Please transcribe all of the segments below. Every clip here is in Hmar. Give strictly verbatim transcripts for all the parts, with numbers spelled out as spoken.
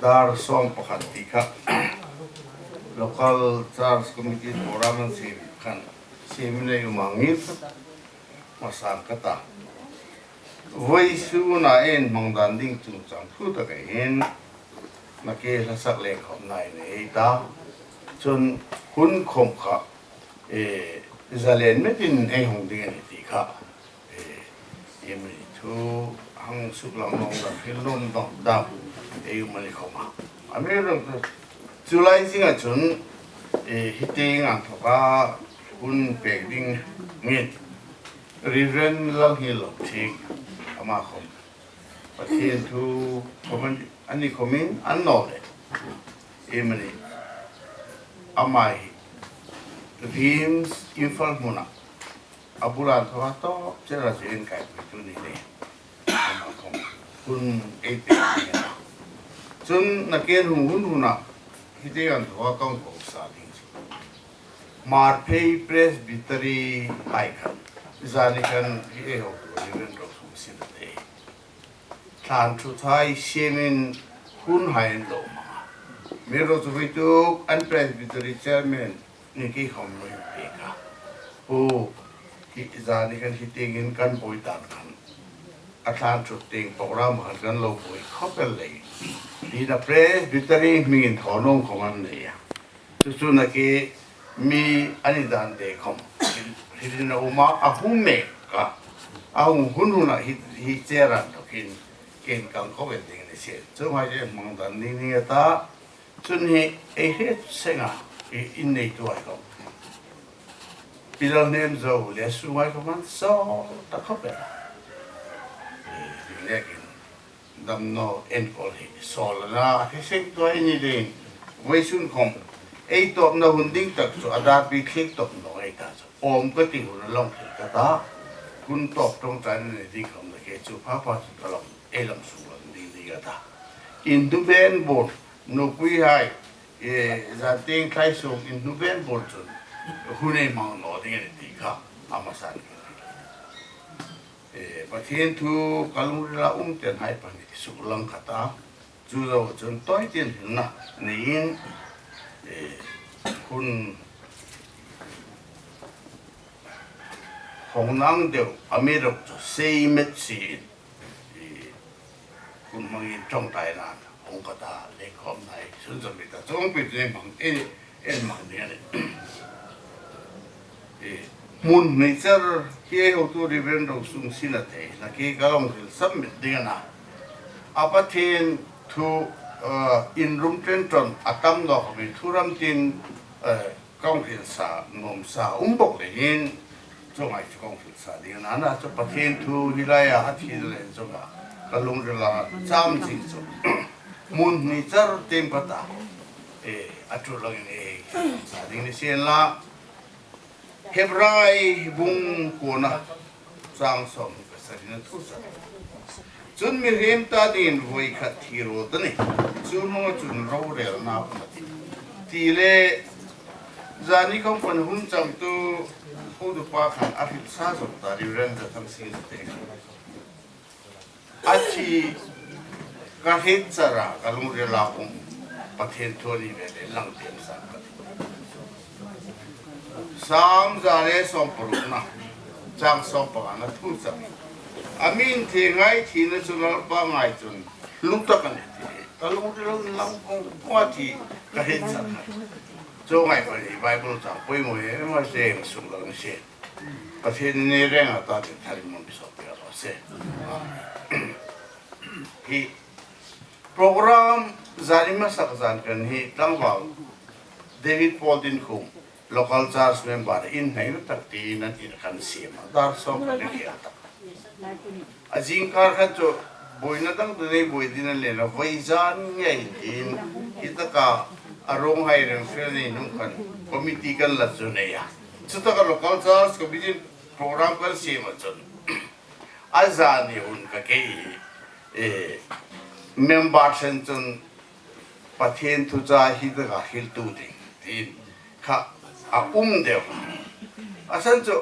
Dar sawm pakhat ti kha local church committee program an siem khan siem nei um ang in masang ka ta. Vawisuna ei hmang dan ding chungchang thu taka hin na ke hlasak le khawm nai nei ta. Chun hun khawm kha, eh, zalen metin ei hung ding a ni ti kha. Eh, ei mi thu hang suklang nawk dam, hril nuom dam, dam, ei um a ni khawm a. A mi ro chu lai zinga chun, eh, hi tieng an thawka hun pek ding ngin Reverend Lalnghinlawm Thieng ama khawm Pathien thu khawm a ni khawmin an naw le. Ei mi ni ama hi RIMS Imphal hmuna a bula thawa tawp chera chu inkaipuitu ni le. Ama khawm hun ei pek ding a. Chun na ke hung hun huna hi tieng an thawa ka hung ko sa ding chu Hmarphei Presbytery hai khan zani khan hi ei hotu Reverend Rosungsina te thlan thu thai siemin hun hai an lo hmang a. Mi ro chu vitu an Presbytery chairman ni ki khawm lo in pek a. Pu, hi zani khan hi tiengin kan buoi dan khan a thlan thu tieng program khan kan lo buoi khawp el lei. Hi na Presbytery hmingin thaw nuom khawm an nei a. Chu chu na ke mi a ni dan te khawm hril, hril a um a, a hung mek a. A hung hun huna hi, hi chair an thawkin ken kang ko el ding ni se. Chu hai je hmang dan ni ni a ta. Chun hi ei hriet senga, hi in neitu hai khawm. Pi Lalhnemzo le su hai khawm an sawl ta khawp el. Hi, hi lekin damnaw enkawl hi sawl a na, hi seng tu hai ni ding. Vawisun khawm ei tawpna hun ding tak chu a dar pi thlik tawp naw ei ta chu. Awm ka ti hun a long thil ka ta. Hun tawp ṭawngṭaina nei ding khawm na ke chu pha pha chu ka long, ei lam sung lam ding ding a ta. Inhnuben bur, nupui hai, eh, zan tieng thlai sung inhnuben bur chun hun ei hmang naw ding a ni ti kha a hmasan. Eh, Pathien thu ka lungrila um ten hai pahni suklang ka ta. Chu zo chun tawi tin hrilna neiin, eh, hun hawng nang deu a mi ro chu sei met si in, eh, hun hmangin ṭawngṭaina hawng ka ta, le khawm nai sun zam mi ta chawng pi te hmang, eh, en hmang ni a ni. Eh, hmun hni char hi ei hotu Reverend Rosungsina te na ke ka long hril submit ding a na. A Pathien thu, eh, inrum ṭen ṭawn a tam naw khawmin thu ram tin, eh, ka hung hril sa nuom sa um bawk leiin, chuong hai chu ka hung hril sa ding a na, na chu Pathien thu hi laia a thi le chunga ka lungrila cham zing chu hmun hni char tin ka ta, eh, a ṭul angin ei sa ding ni sien la. Hebrai bung kuona chang sawm pasarina thu sa. Chun mihriem ta dingin voi khat thi rawt a nih. Chu hnunga chun rorelna um a tih. Ti le, zani company hun changtu hotupa khan a hril sa zawk ta, Reverend Zathang Singh te khan. A thi ka hriet char a, ka lungrila um Pathien thu a ni ve le lang tiem sa ka ti. Sam za le sawm parukna, chang sawm pangana thu chang. A mi inthieng ngai thina chu Lalpa ngai chun hlu tak a nih ti. Ka lungrila um lang kawng kawng a thi ka hriet char a. Chu ngai pahni Bible chang poimaw em a seng suklang ni sien. Pathienin ei renga ta ding tharin mi sawt pek raw se. Hi program zani hmasa zan kan hi tlangval David Paul Dinkhum, local church member in hnaina tak tiin an in kan siem a, dar sawm kan khel tak. A zingkar khan chu buoina dang dang ei buoi ding a ni le, voi zan ngei tiin, hi taka a rawng hai reng fel ni hnung khan committee kan la chu nei a. Chu taka local church committee program kan siem a chun, a zani hun ka ke hi, eh, member sen chun Pathien thu chu hi taka hriltu ding tiin kha a um deu. A san chu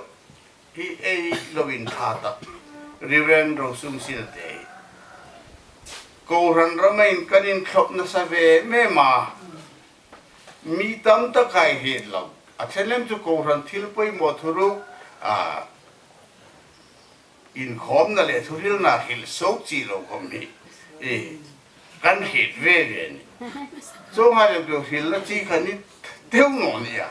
hi ei lo inṭha tak Reverend Rosungsina te Kohran rama in kan inthlop nasa ve em em a. Mi tam tak hai hriet lo. A ṭhen lem chu kohran thil poimaw thuruk, a, inkhawmna le thuhrilna hril suok chi lo khom hi, e, kan hriet ve ve a nih. Chuong ang lem chu hrilna chi kha ni deu naw nih a.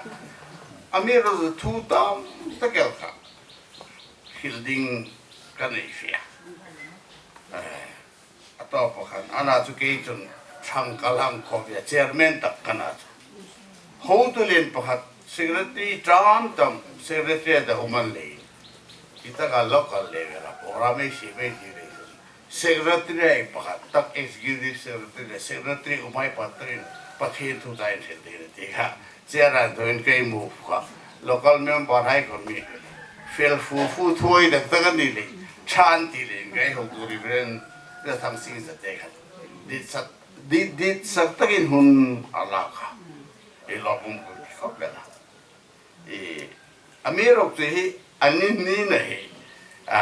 Amiruokchu thu tam tak el kha hril ding ka nei fie a. E, a tawp pakhat, a na chu kei chun ṭhang ka hang khawm a, chairman tak ka na chu. Hotu lien pakhat, secretary ṭan tam, secretary a um a ni leiin. Hi taka local level a program ei siem ei ti lei chun, secretary ei pakhat tak, executive secretary le secretary umhai pakhat takin Pathien thu ta inhril ding a ni ti kha. Chairman thuin kei move kha. Local member hai khom mi fel fu fu thuoi tak tak a ni lei. Ṭhang ti lei kei hotu Reverend Lalthangsing Zate kha. Dit sak, dit, dit sak takin hun a la kha. Ei lo bum ko khop le la. E, amiruokchu hi, a ni ni na hi. A,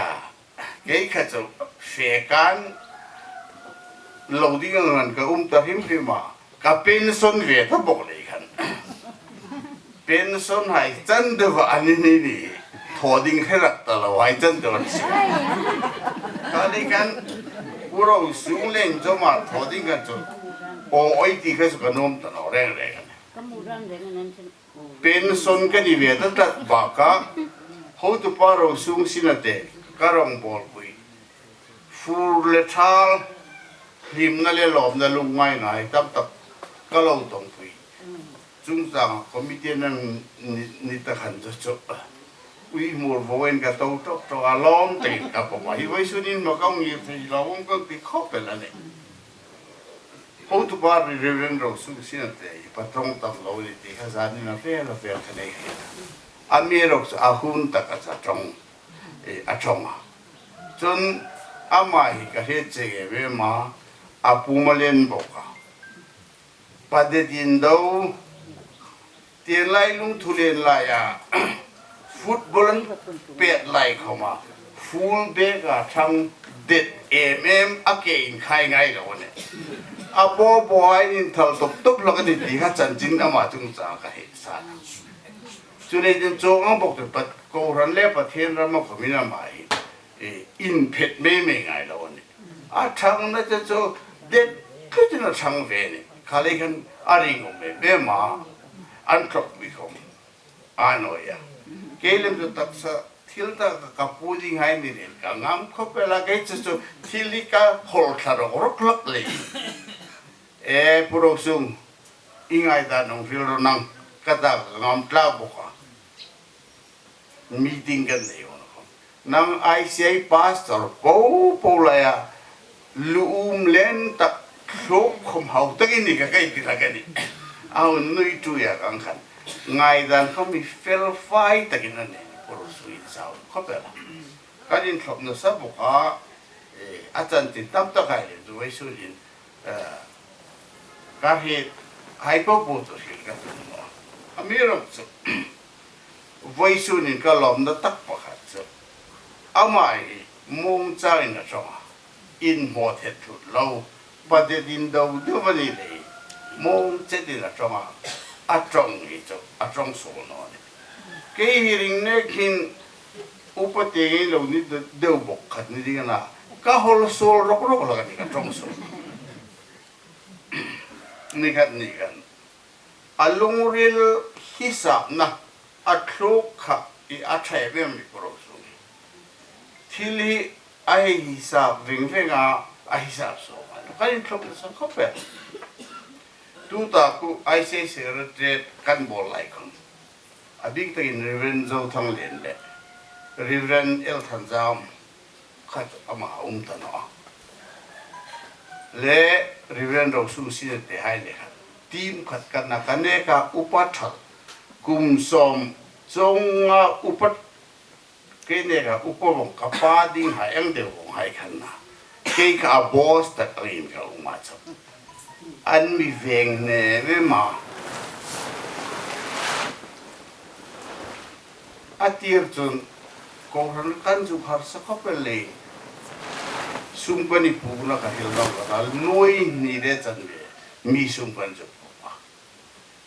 kei kha chu fe kan lo ding ang an ka um ta hrim hrim a. Ka pension ve ta bok lei khan. Pension hai chan deu a ni ni ni. Thaw ding hre rak ta lo hai chan deu a ni si. Kha lei khan, Pu Rosung le inzawma thaw ding khan chu. O oi ti kha chu ka nuom ta naw reng reng a nih. Ka mu ran reng a nih. Pension ka ni ve ta tlat baka, hotupa Rosung Sinate ka rongbawlpui. Fur le thal, hlimna le lawmna lungngaina tam tak ka lo tawngpui. Chungchang committee-a ni, ni ta khan chu chu. Ui mur voin ka to tok tok a lawm takin ka pawm a. Hi vawisun in ma ka ngir thei lo ang ka ti khop el a nih. Hotupa Reverend Rosung Sinate hi pa ṭawng tam lo ni ti kha zanin a fel a fel ka nei hre a. Amiruokchu a hun taka chu a ṭawng, e, a ṭawng a. Chun ama hi ka hriet chieng em em a, a pum a lien bawk a. Pa Detindaw, tienlai lungthu lien laia, football an pet lai khoma, full back-a ṭhang det em em a, kei inkhai ngai lo a nih. A bo bo a inthal tawp tawp hlak a ni ti kha chanchin ama chungchang ka hei sa. Chuleiin chuong ang bawk chu Pat-, kohran le Pathien rama khomin ama hi, e, inphet mei mei ngai lo a nih. A ṭhangna chu chu det tlutin a ṭhang ve a nih. Kha lei khan a ringum em em a, an thlawpui khom a nawi a. Kei lem chu taksa thil tak ka pu ding hai ni lem ka ngam khop el a, kei chu chu thil hi ka hawl thla rawk rawk hlak lei. E, Pu Rosung, i ngaidan hung hril ro nang, ka ta ka ngam tla bawk a. Meeting kan nei ro nang. Nang I C I pastor po po laia, lu um lien tak, thluk khom hau tak i ni ka, kei ti hlak a nih. A hun nui tu ya kang khan. Ngaidan khom mi fel fai takin a nei, Pu Rosung in sau khop el a. Kan inthlop nasa bawk a, e, a chanchin tam tak hai lem chu vawisun in, e, ka hriet hai po po chu hril ka tum naw. Amiruokchu, vawisun in ka lawmna tak pakhat chu, ama hi mawng chain a ṭawng a, inhmaw thet thut lo, Pa Detindaw deu a ni lei, mawng chetin a ṭawng a, a ṭawng hi chu, a ṭawng suol naw a nih. Kei hi ring nek hin upa tieng ei lo ni de-, deu bawk khat ni ding a na, ka hawl suol rawk rawk hlak a nih ka ṭawng suol. Ni khat ni khan. A lungril hisapna, a thluk kha hi a ṭha em em ni Pu Rosung. Thil hi a hei hisap veng veng a, a hisap suok a. Kan inthlop nasa khop el. Tuta khu I C I Secretariat kan bawl lai khom. A bik takin Reverend Zothang Lien le Reverend L Thanzam khat ama um ta naw a. Le Reverend Rosung Sinate hai le khat. Team khat kan na, ka neka upa thal. Kum sawm chunga upa, kei neka upa vawng ka pa ding hai ang deu vawng hai khan na. Kei kha a boss tak angin ka um a chu. An mi veng hne ve ma. A tir chun kohran kan zuk harsa khop el leiin, Sum kan pukna ka hril rawh ka ta, nuoi hni le chanve mi sum kan zuk puk a.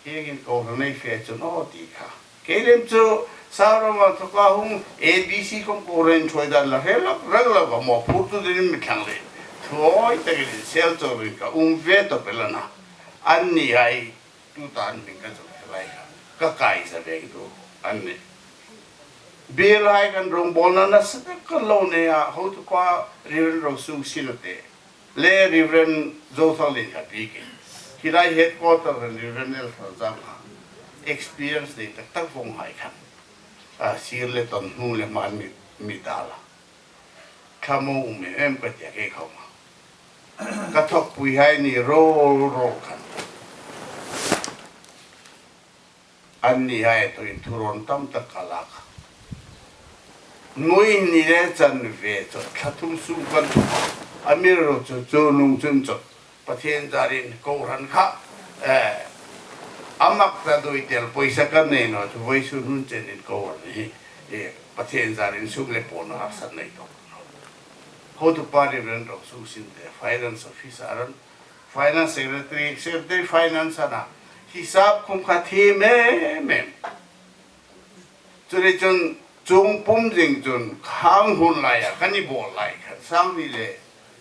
Hieng hin kohran ei fe chun aw ti kha. Kei lem chu Saurama thoka hung A B C khom kohran thuoi dan la hril lawk, rak lawk a, mawphurtu dingin mi thlang le. Thuoi takin sel chawvin ka um ve tawp el a na. Annihai tuta an hming ka zuk hre lai kha. Ka kai sa veng tu an nih. Biel hai kan rongbawlna nasa tak kan lo nei a, hotupa Reverend Rosung Sinate le Reverend Zothanglien kha pi ke. Hi lai headquarter kan Reverend L Tharzam kha. Experience nei tak tak vong hai khan. A sir le ton hnu le hman mi, mi ta la. Thlamo um em em ka tia kei khawm a. Ka thawkpuihai ni rawl rawl khan. Annihai tuhin thurawn tam tak ka lak. Nuoi hni le chanve chu thla thum sung kan thawk a. Amiruokchu chu nung chun chu Pathien zarin kohran kha, eh, a mak ta dui tel pawisa kan nei naw chu vawisun hun chenin kohran hi, eh, Pathien zarin sum le pawn harsat nei tawk. Hotupa Reverend Rosung Sinate, Finance Officer an, Finance Secretary, Secretary Finance a na, hisap khom kha thiem em em. Chuleiin chun chuong pum zing chun khang hun laia kan bawl lai khan sang hni le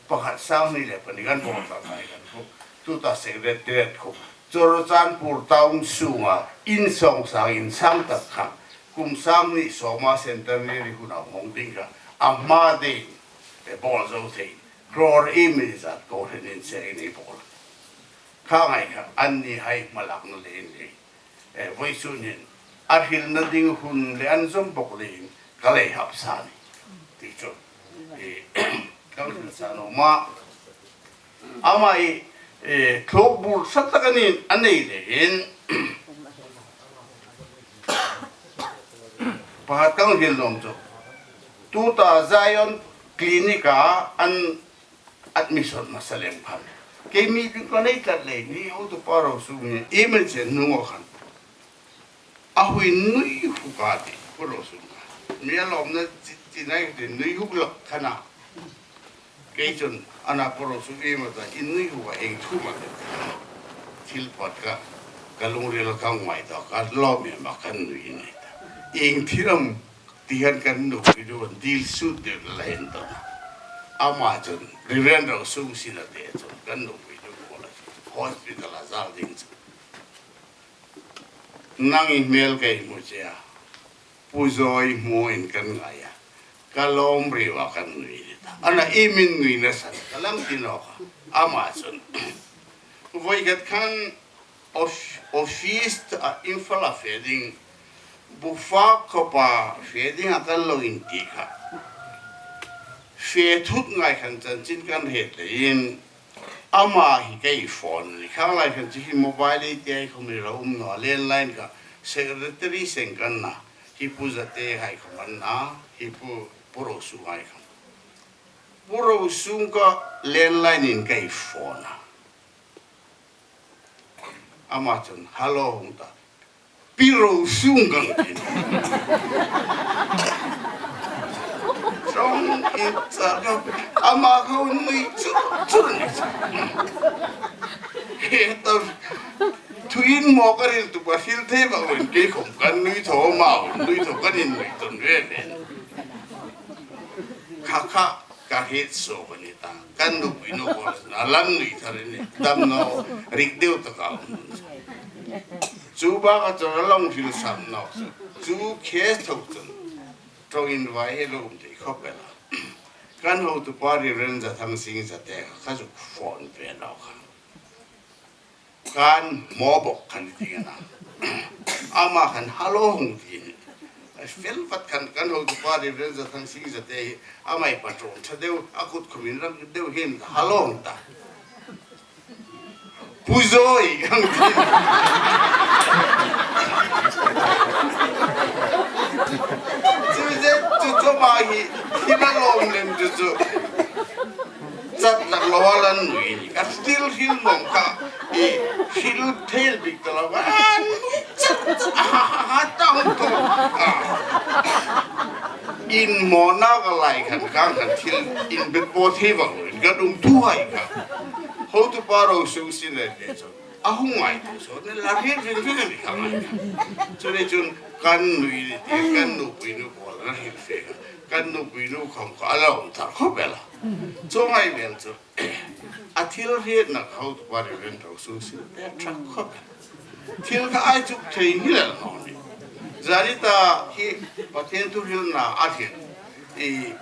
pakhat, sang hni le pahni kan bawl tlak lai khan khu. Tuta Secretariat khu Churachandpur town sunga in sawng sang in sang tak kha kum sang hni sawma centenary huna hmang ding kha a hma ding e bawl zo thei. Crore iem zat kohranin se in bawl. Kha ngai kha annihai hmalakna le in le. Eh, vawisun hin a hrilna ding hun le an zawm bawk leiin ka lei hap sa ni. Ti chu, eh, ka hril sa naw ma. Ama hi, eh, thlawp bur sa tak a nih a nei leiin. Pakhat ka hril nuom chu. Tuta Zion Clinic-a an admission hmasa lem khan. Kei meeting ka nei tlat leiin, ni hotupa Rosung hi, email chen hnunga khan. A hui nui huk a ti, Pu Rosung kha. Mi a lawmna chi, chi nai ti nui huk lawk khan a. Kei chun, a na Pu Rosung email ta, in nui huk a ieng thu am a ti. Thil pakhat ka, ka lungrila ka ngai ta, ka lawm em a ka nui ngai ta. Ieng thil am Ti khan kan nuhmei chu an dil sut deu la hin ta. Ama chun, Reverend Rosung Sinate chun kan nuhmei chu kawl a. Hospital-a zal ding chu. Nang i hmel ka hmu che a. Pu Zawi hmuin kan ngai a. Ka lawm riau a kan nui ta. A na iemin nuina san ka lang ti nawk a. Ama chun. Voi khat khan Of-, office a Imphal-a fe ding, bu fak khawpa fe dinga kan lo inti kha. Fe thut ngai khan chanchin kan hriet leiin, ama hi ka phone ni. Khanglai khan chu hi mobile ei ti ei khawm hi lo um naw, landline kha secretary seng kan na, hi Pu Zate hai khawm an na, hi Pu, Pu Rosung hai khawm. Pu Rosung kha landline-in ka phone a. Ama chun, "Hello," hung ta. "Pi Rosung," ka ti. Chawng in cha ka, ama kha nui chu, chu ni chu. He ta, thuin maw ka hril tu ka hril thei ba un, kei khawm kan nui thaw ma, nui thaw kan innui tawn ve ve. Kha kha, ka hriet suok a ni ta. Kan nuhmei nu kawl a, a la nui thar a nih. Damnaw rik deu taka um. Chu bak a chun a lo hril sam naw. Chu case tho chun ṭawngin vai hi lo um thei khawp el a. Kan hotupa Reverend Zathang Singh Zate kha ka zuk phone ve naw kha. Kan hmu bawk khan ti a na. Ama khan hello hung ti. A fel vat khan kan hotupa Reverend Zathang Singh Zate hi ama hi patron ṭha deu, a kut khawmin rang deu hin hello hung ta. "Pu Zawi," hung ti. Chu chu chu chu ma hi, hi ma lawm lem chu chu. Chat lak lo a la nui ni. Ka still hril nuom kha. I hril thei bik ta lo. A nui chat chat. A ha ha ha ta hung tu. A. In mawna ka lai khan kang khan thil in bek bo thei vang lo. Kan um tu hai ka. Hotupa ro sung sin le le chu. A hung ngai tu so ne la hriet ring ring ni ka ngai. Chu le chun kan nui ni ti kan nupui nu ko la hriet fe ka. Kan nupui nu khom ka la um tar khop el a. Chu ngai vel chu. A thil hrietna hotupa Reverend ro sung sin le thak khop el. Thil kha ai chuk thei ni le lo ni. Zani ta hi Pathien thu hrilna a thil. I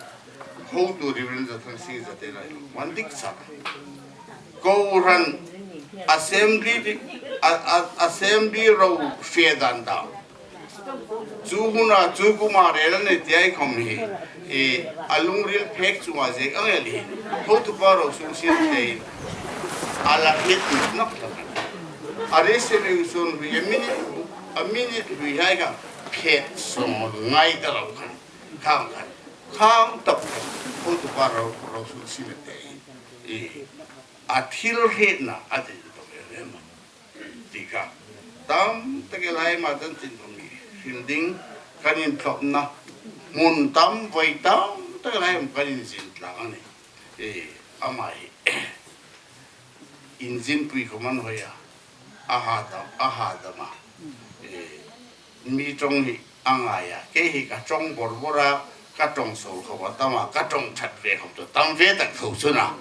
hotu Reverend Zathang Singh Zate lai man dik sa. Kohran assembly di, a, a, assembly ro fe dan da. Chu huna chu kuma rel ne ti ai khom hi. E, a lungril phek chunga zek ang el hi. Hotupa ro sung sin te. A la hriet ni nak tak. A resolution hui a minute, a minute hui hai ka phet song ngai ta lo khan. Khang khan. Khang tak khan. Hotupa ro, ro sung sin te. E, a thil hrietna a ti to le le ma. Ti kha. Tam tak el hai ma tan tin khom hi. Hril ding kan inthlopna. Hmun tam, voi tam tak el hai kan inzin tlang a ni. E, ama hi. Inzinpui khom an hoi a. A ha dam, a ha dam a. E, mi ṭawng hi a ngai a. Kei hi ka ṭawng bor bor a, ka ṭawng sawl khom a tam a, ka ṭawng ṭhat ve khom chu tam ve tak tho chu na.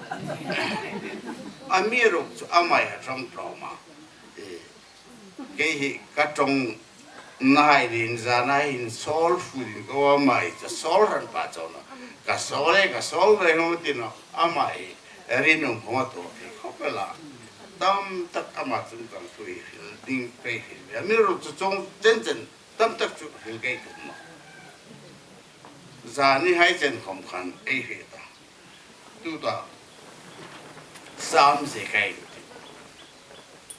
Amiruokchu ama hi a ṭawng tlawm a. E, kei hi ka ṭawng nahai rin zana hin sawl furin ka wa mai chu sawl ran pa chau na. Ka sawl e, ka sawl ve ngam ti na. Ama hi rin um khom a to khi khop el a. Tam tak ama chung tang thu hi hril ding pei hril. Amiruokchu chung chen chen tam tak chu hril kei tum na. Zani hai chen khom khan ei hriet a. Tuta Sam ziek ei ti.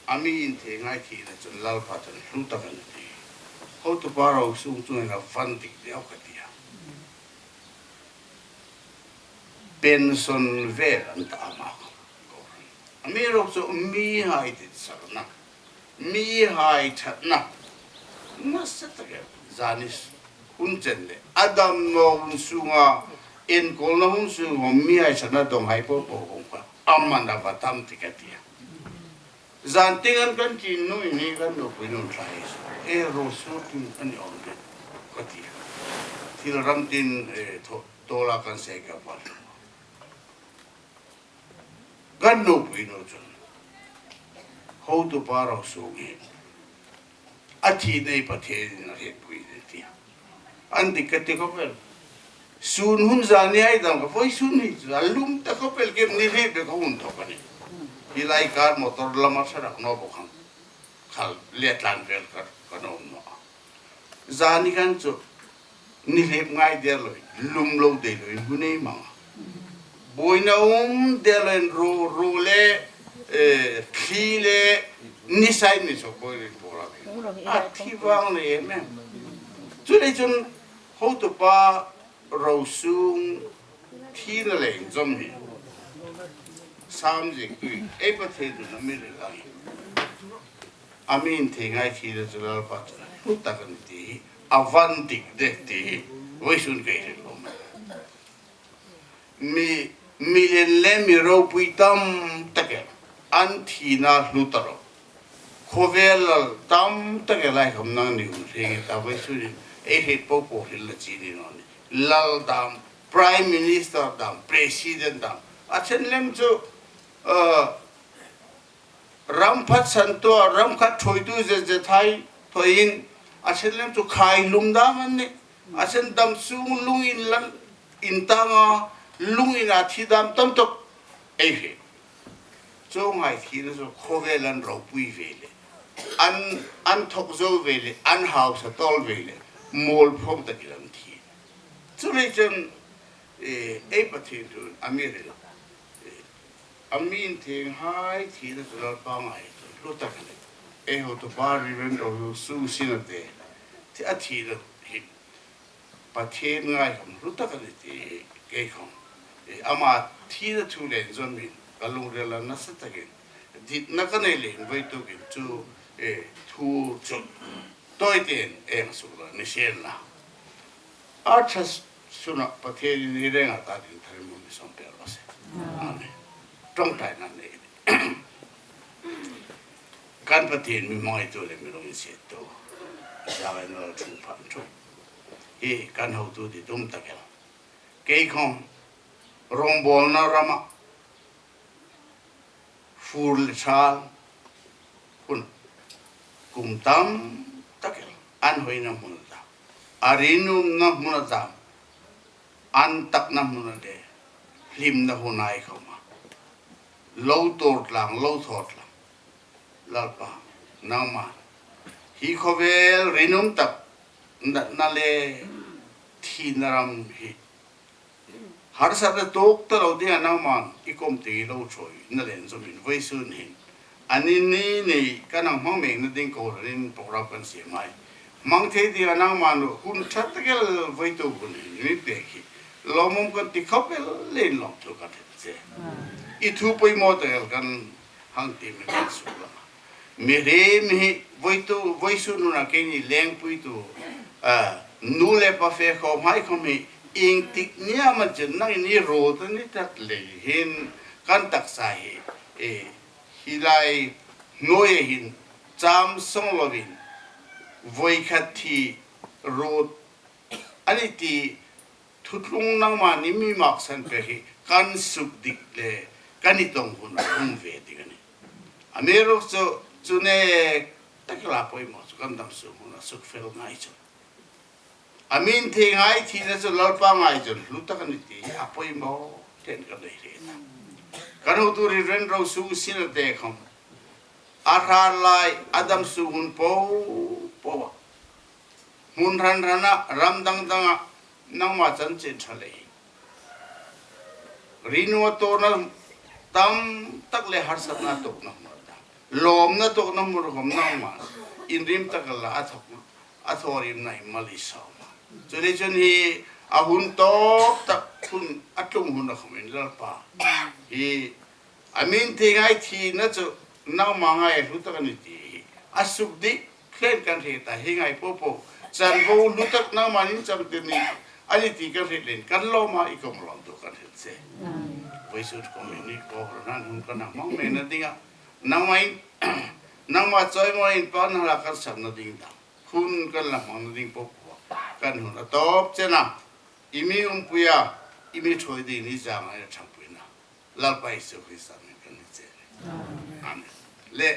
A mi inthieng hai thina chun Lalpa chun hlu tak a ni ti. Hotupa ro sung chun a van dik deu ka ti a. Pension vel an ta ama. Amiruokchu mi hai titsakna. Mi hai ṭhatna. Nasa tak el. Zani hun chen le. A dam naw hun sunga. Enkawlna hun sunga. Mi hai ṭhatna dawng hai po po kong ka. Ama na va tam ti ka ti a. Zan tieng an kan chin nu ni kan nupui nun thlai. E ro su tin an awm de. Ka ti a. Thil ram tin, e, tho-, tola kan sei ka pa. Kan nupui nu chun. Hotupa ro sung hi. A thi nei Pathienin a hrietpui ni ti. An dik ka ti khop el. Sun hun zani ai dam ka voi sun hi chu. A lum ta khop el kem ni hriet be ka hun thawk a ni. Hi lai kar motor lama sarak naw bawk ang. Khal le tlan vel kar ka nawm naw. Zani khan chu ni hlep ngai der lo, lum lo dei lo, hun ei mang. Buoina um der lo, ro, ro le, eh, thli le, ni sai ni so buoina in bawr a. A thi vang le em em. Chu le chun hotupa ro sung thina le inzawm hi. Sam ziek tui, ei Pathien nun a mi rel a. A mi inthieng hai thina chu Lalpa chun hlu tak a ni ti hi, a van dik de ti hi, vawisun kei hril khom. Mi, mi lien le mi ropui tam tak el, an thina hlu ta ro. Khawvel lal tam tak el ai khom nangni um hre nge ta vawisun in, ei hriet po po hril la chi ni naw ni. Lal dam, Prime Minister dam, President dam. A chen lem chu, uh, ram phat san thaw, ram khat thuoitu zet zet hai, thuoiin, a chen lem chu khai lum dam an nih. A chen dam sung lung inlan, intanga, lung ina thi dam tam tak ei hre. Chuong hai thina chu khawvel an ropui ve le. An, an thawk zo ve le, an hausa tawl ve le, mual phawng takin an thi. Chu le chun, eh, ei Pathien chun a mi rel. Eh, a mi inthieng hai thina chu Lalpa ngai chu hlu tak a nih. Ei hotupa Reverend Ro Sung Sina te, thi a thina hi Pathien ngai khom hlu tak a nih ti kei khom. Eh, ama thina thu le inzawmin ka lungrila nasa takin ditna ka nei leiin vawituk in chu, eh, thu chu tawiten eng suk la ni sien la. A ṭha Suna Pathienin hi renga ta ding tharim mi sawm per lo se. Amen. Ṭawngṭaina nei. Kan Pathien mi hmangaitu le mi lunginsiettu. Zalai na thu phan thu. Hi kan hotu ditum tak el. Kei khom rongbawlna rama fur le thal hun kum tam tak el an hoina hmun a ta, a rinumna hmun a ta, an takna hmun a le hlimna hun ai khawma lo tur tlang, lo thaw tlang. Lalpa, nangma hi khawvel rinum tak natna le thina ram hi harsatna tuok ta lo dinga nangman i kuom tieng lo ṭhuoi na len zawmin vawisun hin a ni ni nei kan hang hmang mekna ding kohranin program kan siem hai. Hmang thei dinga nangman hun ṭha tak el voituk hun hin mi pek hi lawmum kan ti khawp el leiin lawmthu kan hril che. I thu poimaw tak el kan hang ti mi kan suk lama. Mihriem hi voitu, vawisun huna keini lengpuitu, a, nu le pa fe khawm hai khawm hi ieng tik ni am a chun nangin i ruot a ni tlat lei hin kan taksa hi, e, hi lai hnuoia hin cham sawng lovin voi khat thi ruot a ni ti thutlung nangman i mi maksan pek hi kan suk dik le kan i tawng hun a um ve ding a nih. Amiruokchu chu nek tak el a poimaw chu kan dam suk hun a suk fel ngai chu. A min thei ngai thina chu Lalpa ngai chun hlu tak a ni ti hi a poimaw thlengin kan nei hril a. Kan hotu Reverend Rosung Sinate khawm a hrat lai a dam suk hun po po a hmun hran hrana, ram dang danga nangma chanchin ṭha lei hi rinumna tuokna tam tak le harsatna tuokna hmun a ta, lawmna tuokna hmun khawm nangma inrim tak el a thawk, a thawrimna i mal i sawm a. Chuleiin chun hi a hun tawp tak hun a tlung hun a khawmin Lalpa hi a min thei ngai thina chu nangma ngai hlu tak a ni ti hi a suk dik thlengin kan hril ta hi ngai po po. Chanvo hlu tak nangman in chang ti ni a ni ti kan hril leiin kan lawm a, i kuom lawmthu kan hril che. Vawisun khawm i ni kohranin hun kan hang hmang mekna dinga nangma in, nangma chawimawi inpakna hla kan sakna ding dam hun kan la hmangna ding po po kan hun a tawp chena i mi umpuia, i mi ṭhuoi dingin i zangaina ṭhangpuina Lalpa Isu Krista hmingin kan ni che. Amen. Le,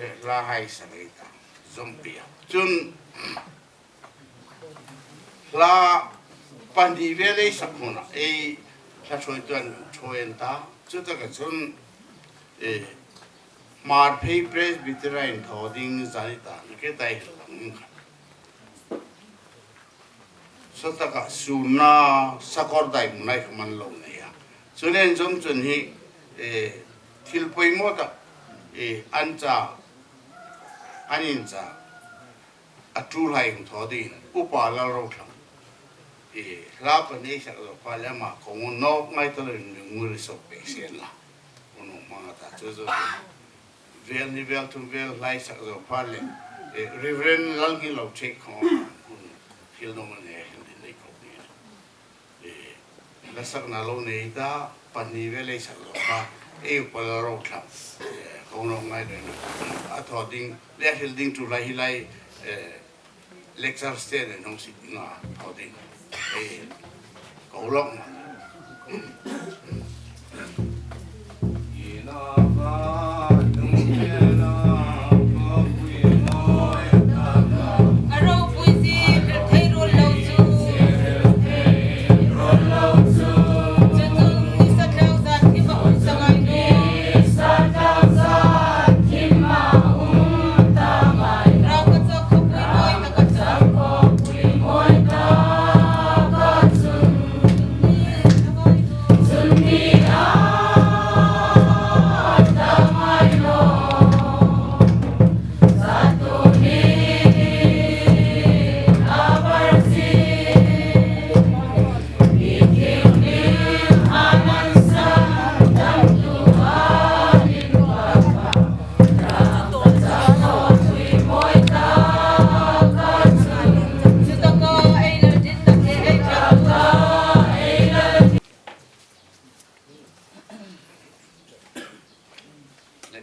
eh, hla hai sak ei ta, Zompia. Chun, hla pahni vel ei sak huna, ei hla ṭhuoitu an ṭhuoi an ta. Chutaka chun, eh, Hmarphei Presbytery-a inthaw ding zani ta, na ke tai lang kha. Sawtaka sunna sakawr dai hmun ai kha man lo nei a. Chuleiin zawm chun hi, eh, thil poimaw tak, eh, an cha, an incha, a ṭul hai hung thaw dingin Upa Lalrothlang. Eh, hla pahni sak zo pha le ama kong nawk ngai ta loin mi ngul sawk pek sien la. Unung hmang a ta chu zo. Vel hni vel thum vel hla i sak zo pha le, eh, Reverend Lalnghinlo Thei khawm hun hril nuom a ni, hril ding nei khawp ni. Eh, hla sakna lo nei ta, pahni vel ei sak zo pha, ei Upa Lalrothlang, eh, kong nawk ngai le a thaw ding, le a hril ding ṭul lai hi lai, eh, lecture stage-a hung sitna thaw ding. Ei, ko lawk.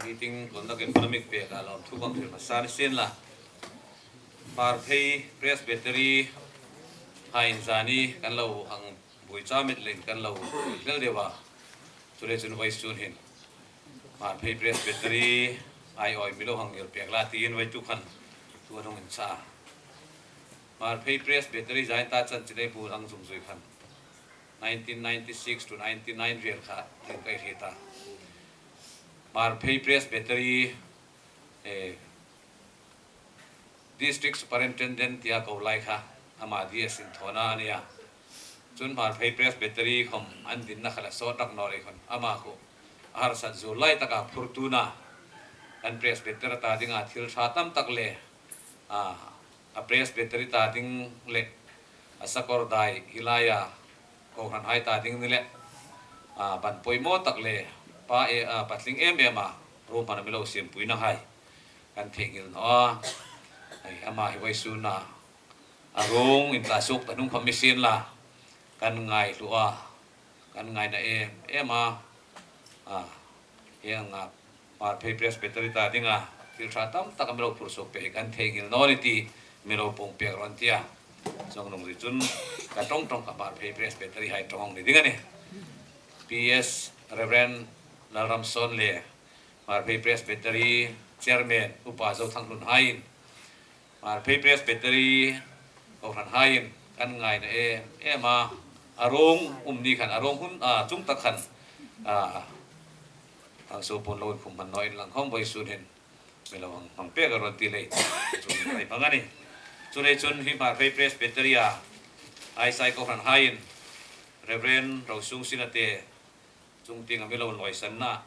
Meeting conduct economic pek a lawmthu kan hril hmasa ni sien la. Hmarphei Presbytery hai in zani kan lo hang buoi cha met leng kan lo buoi hlel deu a. Chuleiin vawisun hin Hmarphei Presbytery hai awi mi lo hang ngir pek la tiin vawituk khan thu a hung inchah. Hmarphei Presbytery zani ta chanchin ei hmu ang zungzui khan nineteen ninety-six to ninety-nine vel kha tin kai hriet a. Hmarphei Presbytery, eh, District Superintendent tia ko lai kha, ama D S in thawna a nia. Chun Hmarphei Presbytery khom an dinna kha la sawt rak naw lei khom ama khu a harsat zuol lai taka phurtuna kan Presbyter ta dinga thil ṭha tam tak le, a, a Presbytery ta ding le a sakawr dai hi laia kohranhai ta ding ni le, a, ban poimaw tak le pa e, a, patling em em a ruom hman a mi lo siempuina hai kan theinghil naw a. Ai, ama hi vawisuna a ruong intla suok ta hnung khom ni sien la kan ngai hlua, kan ngaina em em a. A, hieng ang a Hmarphei Presbytery ta dinga thil ṭha tam tak a mi lo phur suok pei kan theinghil naw ni ti mi lo pawm pek rawh an tia. Chuong nung ri chun ka ṭawng ṭawng kha Hmarphei Presbytery hai ṭawng ni ding a nih. P S Reverend Lalramsawn le Hmarphei Presbytery Chairman Upa Zothanghlun haiin Hmarphei Presbytery kohranhaiin kan ngaina em em a, a ruong um ni khan, a ruong hun, a, chung tak khan, a, Thangsuo puon lo inkhum hman naw inla khom vawisun hin mi lo hang hmang pek a rawn ti lei. Chu ni hai hmang a nih. Chuleiin hi Hmarphei Presbytery-a Aisai kohranhaiin Reverend Rosung Sinate chungtieng a mi lo lawisanna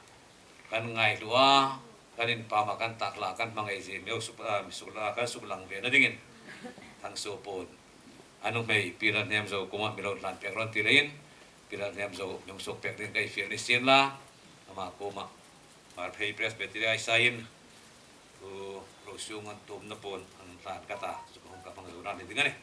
kan ngai hlua, kan inpam a kan takla kan hmangai zie mi lo suk, a, mi sukla kan suklang ve na dingin Thangsuo puon a nuhmei Pi Lalhniamzo kuoma mi lo hlan pek rawn ti leiin Pi Lalhniamzo mi hung suok pek ding ka fiel ni sien la, ama kuoma Hmarphei Presbytery Aisaiin Pu Rosung an tuomna puon an hlan ka ta, chu ka hung ka hmang zo na ni ding a nih.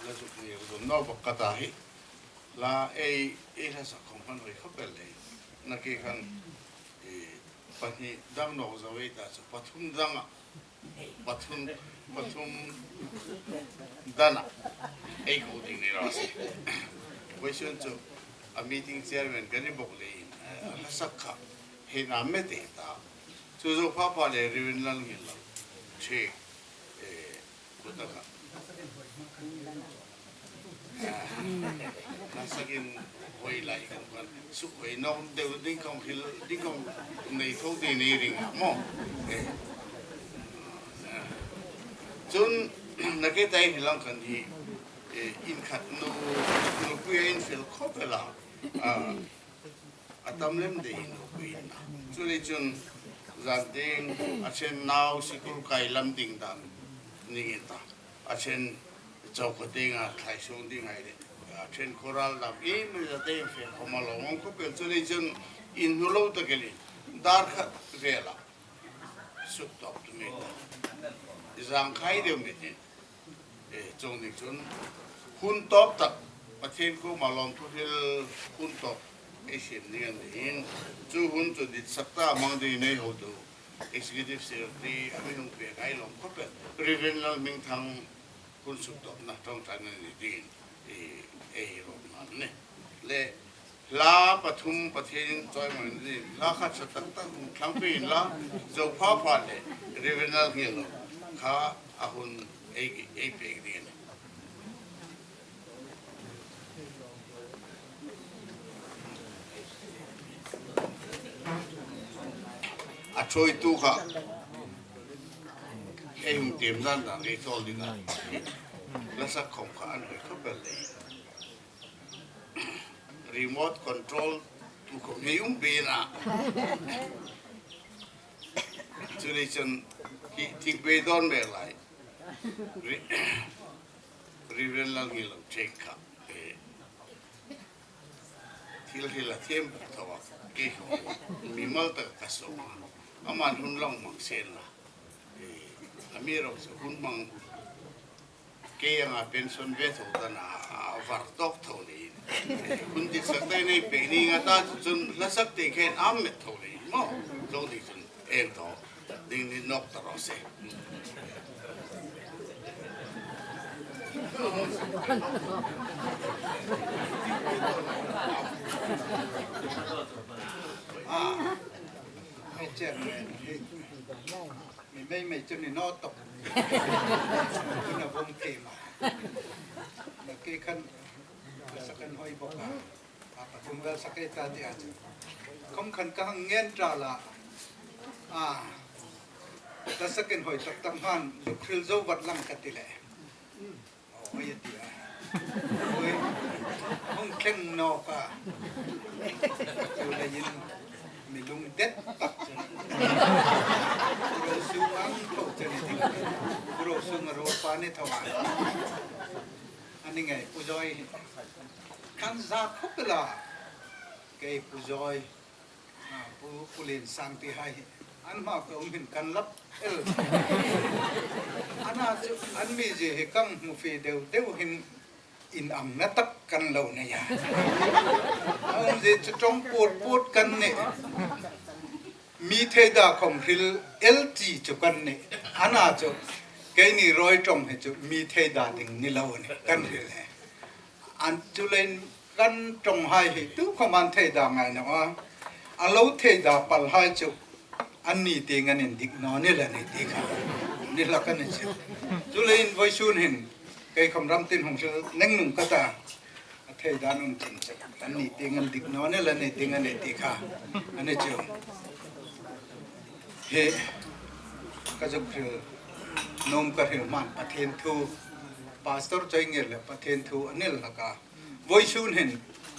La zuk ni ru dom nau bak ka ta hi. La ei, ei hla sak khom khan hoi khop el lei. Nakie khan, e, pahni dang nawk zo ei ta chu pathum dang a. Pathum, pathum dana ei ko ding ni raw se. Vawisun chu a meeting chairman ka ni bawk leiin, eh, a hla sak kha hei na me te ta. Chu zo pha pha le Reverend Lalnghillo. Che, eh, ko ta kha. Hla sakin hoi lai kan kan suk hoi nawk deu ding khom hril ding khom nei tho ding ni ring a maw. Eh. Chun nakie ta ei hril ang khan hi, eh, inkhat nu, nupui a infel khop el a. Ah, a tam lem dei nupui na. Chuleiin zan ding a ṭhen nau sikul kai lam ding dan ning in ta. A ṭhen chawkhaw dinga thlai sung ding hai le, a ṭhen khural dam i mi za te fe khom a lo awm khop el. Chuleiin in hnu lo tak elin dar khat vela suk tawp tu mi ta. Zang khai deu mi tin. E, chuong ding chun hun tawp tak Pathien kuoma lawmthu hril hun tawp ei siem ding a nih. Chu hun chu dit sak ta hmang dingin ei hotu Executive Secretary a mi hung pek a, ei lawm khop el. Reverend Lalhmingthang hun suk tawpna ṭawngṭaina ni dingin, e, ei rawt hma a nih. Le hla pathum Pathienin chawimawi ni dingin hla khat ṭha tak tak hung thlang pei inla, zo pha pha le Reverend Lalnghillo kha a hun ei, ei pek ding a nih. A ṭhuoitu kha ei hung tiem dan dan ei thawl ding a. Hla sak khom kha an hoi khop el lei. Remote control tu khom hei um pei na. Chuleiin hi thing pei dawn mek lai. Re-, Reverend Lalnghillo Cheng kha, eh, thil hril a thiem bawk tho a, kei khom mimal tak ka sawm a. Aman hun lo hmang sien la. Eh, amiruokchu hun hmang Kei anga pension ve tho ta na, a var tawk tho leiin. Hun dit sak te nei pe ni nga ta chun la sak te khen am met tho leiin maw. Zo di chun eng tho. Ding ni nok ta ro se. Ah, hei chairman, hei. Mi mei mei chu ni naw tawk. Tuna vawng thei ma. Na kei khan, la sak an hoi bawk a. A pathum vel sak ei ta ti a chu. Khom khan ka hang ngen ta la. A. La sak an hoi tak tak han, lu khril zo vat lang ka ti le. Oi, a ti a. Oi, hung thleng nawk a. Chu leiin mi lung det tak chu. Ro sung ang tho chu ni ding. Ro sung a ro pa ni tho a. Ani ngai Pu Joy. Kan za khop la. Kei Pu Joy. A, Pu, Pu Liensang ti hai hi. An hma ka um hin kan lap el. Ana chu, an mizie hi kan hmu fie deu deu hin inangna tak kan lo nei a. A umzie chu ṭawng put put kan nih. Mi theida khom hril el ti chu kan nih. Ana chu, keini rawi ṭawng hi chu mi theida ding ni lo ni kan hril hi. An chu leiin kan ṭawng hai hi tu khom an theida ngai naw a. A lo theida pal hai chu an ni tieng an indik naw ni la ni ti kha. Ni la kan ni chu. Chu leiin vawisun hin kei khom ram tin hung hril neng nung ka ta. A theida nun chin chu. An ni tieng an dik naw ni la ni tieng an ni ti kha. An ni chu. Hi ka zuk hril nuom ka hril hman Pathien thu. Pastor Choingir le Pathien thu a nel hlak a. Vawisun hin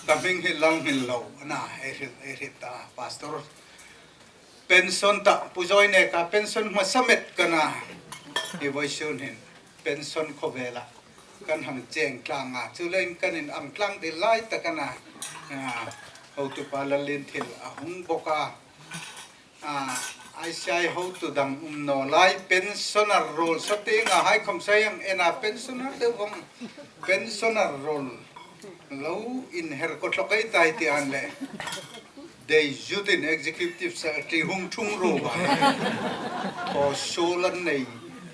ka hming hi Lalhmillo a na, ei hril, ei hril ta, Pastor. Pension ta, Pu Joy neka pension hmasa met ka na. Hi vawisun hin pension khawvela kan hang cheng tlang a. Chu leiin kan inang tlang dil lai tak a na. A, hotupa Lallienthil a hung bawk a. A, I C I hotu dang um naw lai, pensioner ruol sa tieng a hai khom sa ang, ena pensioner deu vong, pensioner ruol lo inher ko tlok ei tai ti an le. Dei Jutin Executive Secretary hung thung ro ba. Ko suol an nei.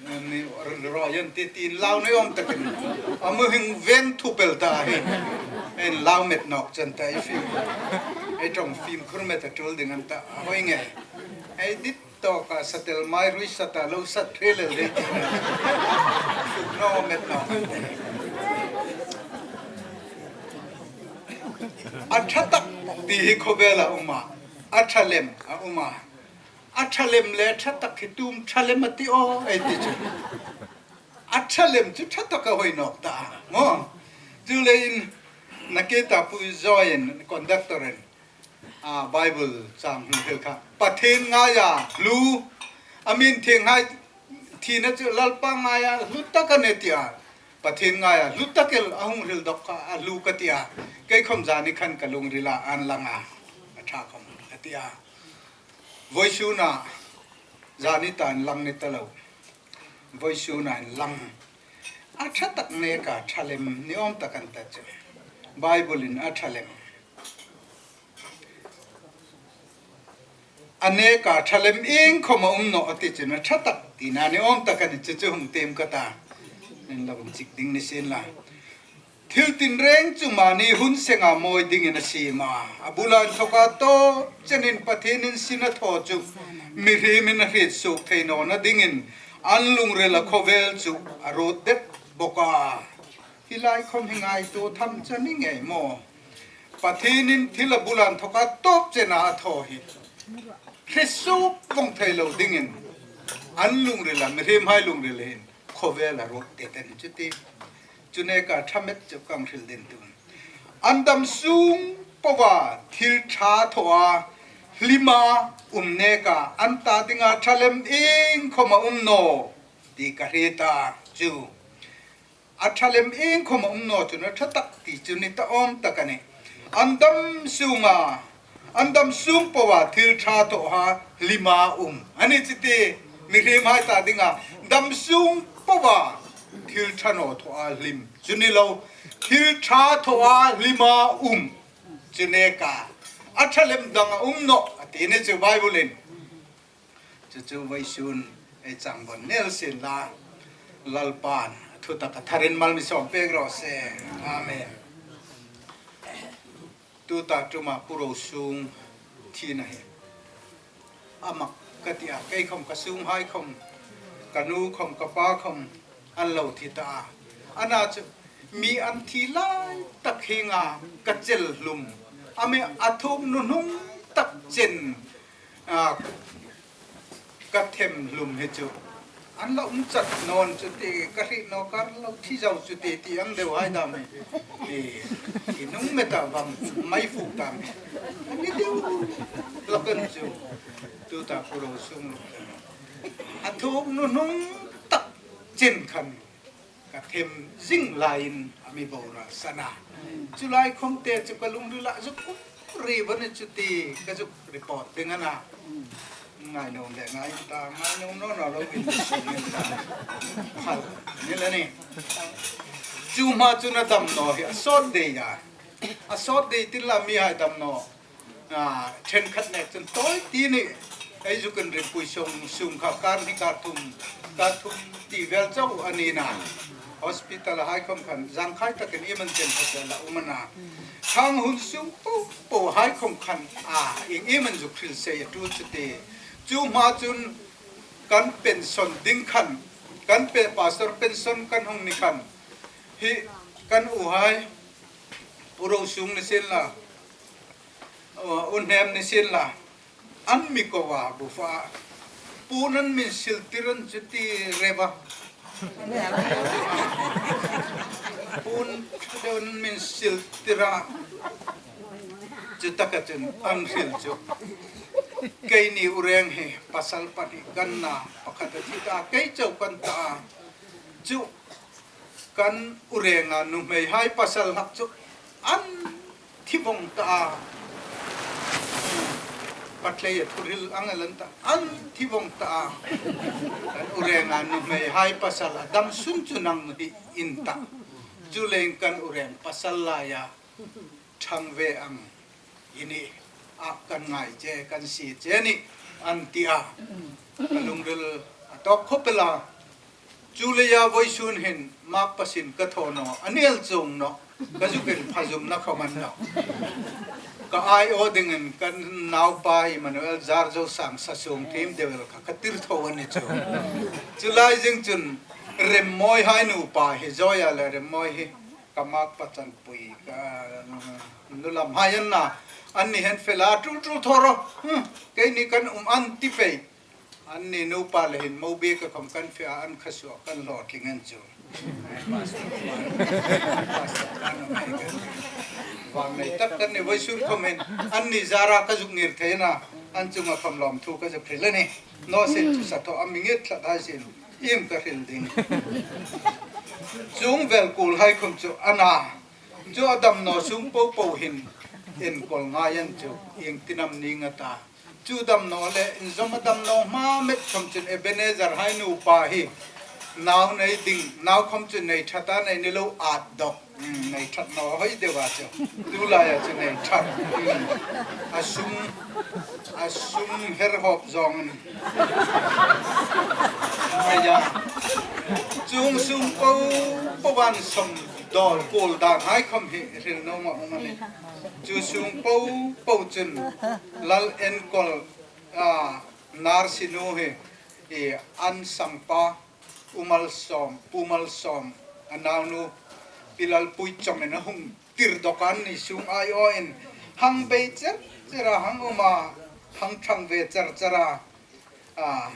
Ni ro yan ti tin lau nei awm takin. A mu hing ven thu pel ta hi. En lau met nawk chen ta ei fim. Ei ṭawng fimkhur met a tul ding an ta. A hoi nge. Ei dit tawka satel mai rui sata lo sat thei lel dei ti. Suk naw met nawk. A ṭha tak ti hi khawvela um a. A ṭha lem a um a. A ṭha lem le ṭha tak hi tu am ṭha lem a ti aw, ei ti chu. A ṭha lem chu ṭha tak a hoi nawk ta, maw? Chu leiin, nakie ta Pu Joy-in, conductor-in, a, Bible chang hung hril kha. Pathien ngaia hlu, a mi inthienghai thina chu Lalpa ngaia hlu tak a nih tia. Pathien ngaia hlu tak el a hung hril dawk kha, a hlu ka tia. Kei khom zani khan ka lungrila an lang a. A ṭha khom a tia. Vawisuna, zani ta inlang ni ta lo. Vawisuna inlang. A ṭha tak neka ṭha lem ni awm tak an ta chu. Bible-in a ṭha lem. A neka ṭha lem ieng khom a um naw a ti chun a ṭha tak tina ni awm tak a ni chu chu hung tiem ka ta. Nen lo chik ding ni sien la. Thil tinreng chu mani hun senga mawi dingin a siem a. A bula inthoka tawp chenin Pathienin sin a thaw chu mihriemin a hriet suok thei nawna dingin an lungrila khawvel chu a ruot det bawk a. Hi lai khom hi ngaituo tham chang ni ngei maw? Pathienin thil a bula inthoka tawp chena a thaw hi hriet suok vong thei lo dingin an lungrila, mihriemhai lungrila hin khawvel a ruot det a ni chu ti. Chu neka ṭha met chu kan hril ding tu. An dam sung poa thil ṭha thawa hlima um neka an ta dinga ṭha lem ieng khom a um naw ti ka hriet a chu. A ṭha lem ieng khom a um naw chun a ṭha tak ti chu ni ta awm tak a nih. An dam sunga, an dam sung poa thil ṭha thawa hlima um. A ni chu ti, mihriemhai ta dinga dam sung poa Thil ṭha naw thawa hlim chu ni lo, thil ṭha thawa hlima um chu neka a ṭha lem dang a um nawh a ti ni chu Bible-in. Chu chu vawisun ei chang bon nel sin la, Lalpan a thu tak a tharin mal mi sawm pek raw se. Amen. Tuta ṭuma Pu Rosung thina hi a mak ka ti a, kei khom ka sunghai khom, ka nu khom, ka pa khom an lo thi ta a. Ana chu mi an thi lai tak hienga ka chel hlum, a mi a thuok nuhnung tak chen, a, ka them hlum hi chu an lo um chat naw chu ti, ka hriet naw ka lo thi zo chu ti, ti ang deu hai dam hi. Ti, ti nung meta bang mai fu dam hi. Ni deu lo kan chu. Tuta Pu Rosung lo kan. A thuok nuhnung tak chen khan ka them zing laiin a mi boral san a. Chu lai khom te chu ka lungrila zuk ri bawk a ni chu ti ka zuk report ding a na. Ngai naw le ngai ta, ngai naw naw naw lo in sung in ta. Phal ni la ni. Chu hma chun a dam naw hi a sawt dei a. A sawt dei ti la mi hai dam naw. A, ṭhenkhat nek chun tawi ti ni. Ei zuk inrippui sung, sung kha kar hni kar thum, kar thum ti vel chau a ni na. Hospital-a hai khom khan zangkhai takin iem an chen khat la um a na. Khang hun sung po po hai khom khan, a, ieng iem an zuk hril sei a tu chu ti. Chu hma chun kan pension ding khan, kan pe-, pastor pension kan hung ni khan, hi kan u hai, Pu Rosung ni sien la, u Hnem ni sien la, an mi ko a, bu fa. Puon an min sil tir an chu ti rewa. Puon deu an min sil tir a. Chu taka chun an hril chu. Keini u reng hi pasal pahni kan na, pakhat a thi ta, kei chau kan ta. Chu kan u renga nuhmei hai pasal hak chu an thi vong ta a. Patlei a thu hril ang a lan ta, an thi vong ta a. Kan u renga nuhmei hai pasal a dam sun chu nang hi in ta. Chu leng kan u reng pasal laia ṭhang ve ang i ni a, kan ngai che, kan sie che ni an ti a. Ka lungril a tawk khawp el a. Chu leia vawisun hin mak pasin ka thaw naw, a nel chuong naw, ka zuk inphazumna khom a ni naw. Ka aiawh dingin kan naupa Emmanuel Zarzosang sasung thiem deu el kha ka tir tho a ni chu. Chu lai zing chun Remmawi hai nupa hi, Zoya le Remmawi hi ka mak pa chanpui, ka nu lam hai an na, anni hin fel a, tul tul thaw ro. Hmm, keini kan um an ti pei. Anni nupa le hin mo bik a khom kan fe a, an kha suok kan lo tling an chu. Vangnei tak kan ni vawisun khom hin, anni zara ka zuk ngir thei a na, an chunga khom lawmthu ka zuk hril a ni. Naw sin chu sa thaw a mi ngir tlat hai sin, iem ka hril ding. Chuong vel kul hai khom chu a na. Chu a dam naw sung po po hin enkawl ngai an chu, ieng tin am ning a ta. Chu dam naw le, inzawm a dam naw hma met khom chun Ebenezer hai nupa hi nau nei ding, nau khom chu nei ṭhat a, nei ni lo at dawk. Hmm, nei ṭhat naw hoi deu a chu. Tu laia chu nei ṭhat. Hmm. A sum, a sum her hawp zawng. Nei a. Chuong sung po po an sawm dawl kul dan hai khom hi hril naw ma um a ni. Chu sung po po chun lal enkawl, a, nurse nu hi, i, an sangpa, U Malsawm, Pu Malsawm, a naunu, Pi Lalpui chawmin a hung tir dawk an ni sung aiawhin hang bei cher cher a, hang um a, hang ṭhang ve cher cher a, a,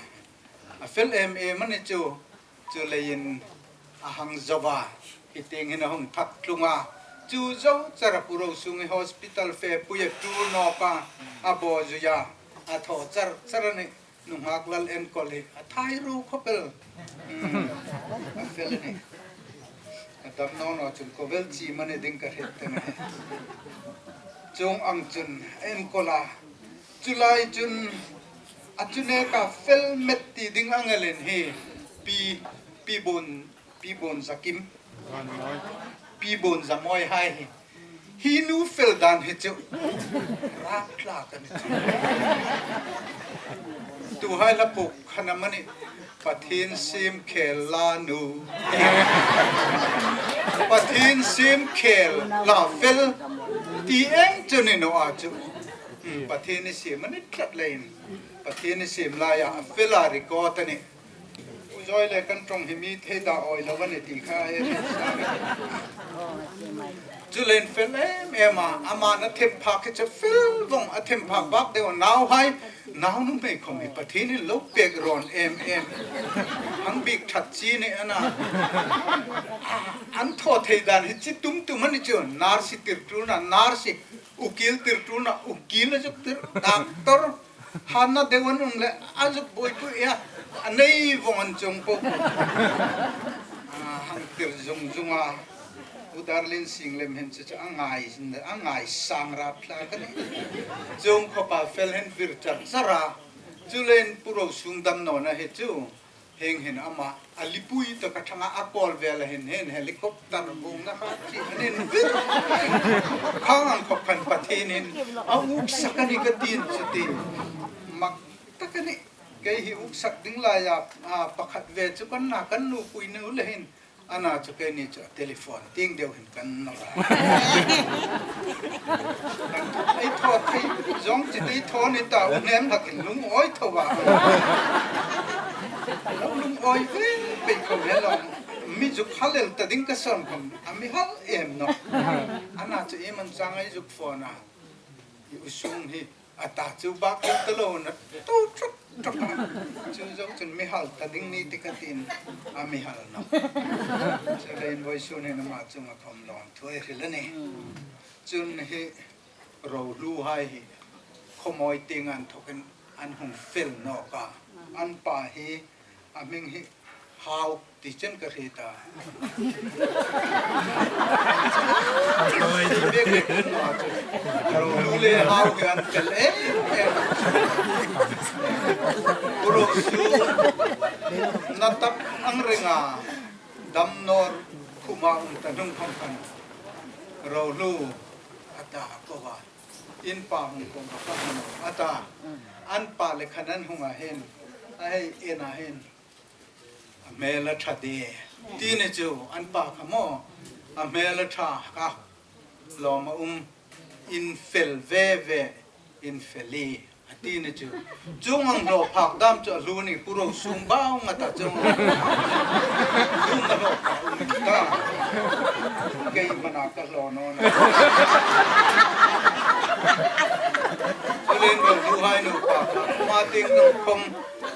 a fel em em a ni chu. Chu leiin a hang zo a, hi tieng hin a hung thak tlung a. Chu zo chara Pu Rosung hi hospital fepui a tul nawk a, a baw zui a, a thaw char char a ni. Nunghak lal enkawl hi a thai ru khawp el. Hmm. A fel a ni. A dam naw naw chun ko vel chi mani ding ka hriet te ngai. Chuong ang chun enkawl a. Chu lai chun a chu neka fel met ti ding ang a len hi. Pi, Pi Bun Pi Bun Za Kim, Pi Bun Za Mawi hai hi, hi nu fel dan hi chu rap tlak a ni chu. Tuhai la puk khan amani, Pathien siem khel la nu, Pathien siem khel la fel ti eng chu ni naw a chu. Hmm, Pathien i siem a ni tlat leiin, Pathien i siem laia a fel a record a nih. U Zawi le kan ṭawng hi mi thei ta awi lo a ni ti kha e. Chuleiin fel em em a, ama na them phak hi chu fel vong a, them phak bak deu a, nauhai, nau nuhmei khom hi Pathienin lo pek rawn em em. Hang bik ṭhat chi ni a na. An thaw thei dan hi chi tum tum a ni chu, nurse tirtu na nurse, ukil tirtu na ukil, a zuk tir, doctor, hanna deu an um le, a zuk buoipui a, a nei vong an chuong po po. A, hang tir zung zung a, U Darlin Sing lem hin chu chu a ngai, a ngai sang rap tlak a nih. Chuong khawpa fel hin vir char char a. Chuleiin Pu Rosung dam nawna hi chu, hieng hin ama a lipui tak a ṭhang a, a kawl vela hin, hin helicopter vawngna kha chi an invir. Khang ang khawp khan Pathienin a uksak a ni ka tiin chu ti. Mak tak a nih. Kei hi uksak ding laia, a, pakhat ve chu kan na, kan nupui nu le hin, a na chu keini chu telephone tieng deu hin kan nawk a. Ei thaw thei zawng chi te, ei thaw ni ta u hnem hlak hin lungawi tho a. Lungawi ve pei khom hi lo. Mi zuk hal el ta ding ka sawn khom, a mi hal em nawh. A na chu iem an chang ei zuk phone a. I u Sung hi a ta chu bak ding ta lo na, tu ṭuk ṭuk a. Chu zo chun mi hal ta ding ni ti ka tiin, a mi hal nawh. Chuleiin vawisun hin ama chunga khom lawmthu ei hril a nih. Chun hi Rohluhai hi khawmawi tieng an thawkin an hung fel nawk a. An pa hi a hming hi Hau ti chen ka hriet a. Rohlu le Hau hi an fel em em. Pu Rohlu na tak ang renga Damnaw khuma um ta hnung khom khan Rohlu a ta ko va. In pa hung ko va ka hung a ta. An pa le khan an hung a hin. A hei en a hin. A hmel a ṭha de. Ti ni chu, an pa kha maw. A hmel a ṭha ka. Lawm a um. In fel ve ve. In fel ie. A ti ni chu. Chuong ang hlaw phak dam chu a hlu ni, Pu Rosung bau nga ta chuong. Chuong a hlaw phak um ta. Kei hmana ka hlaw naw na. Chuleiin Rohluhai nupa kha. Ma tieng dong khom.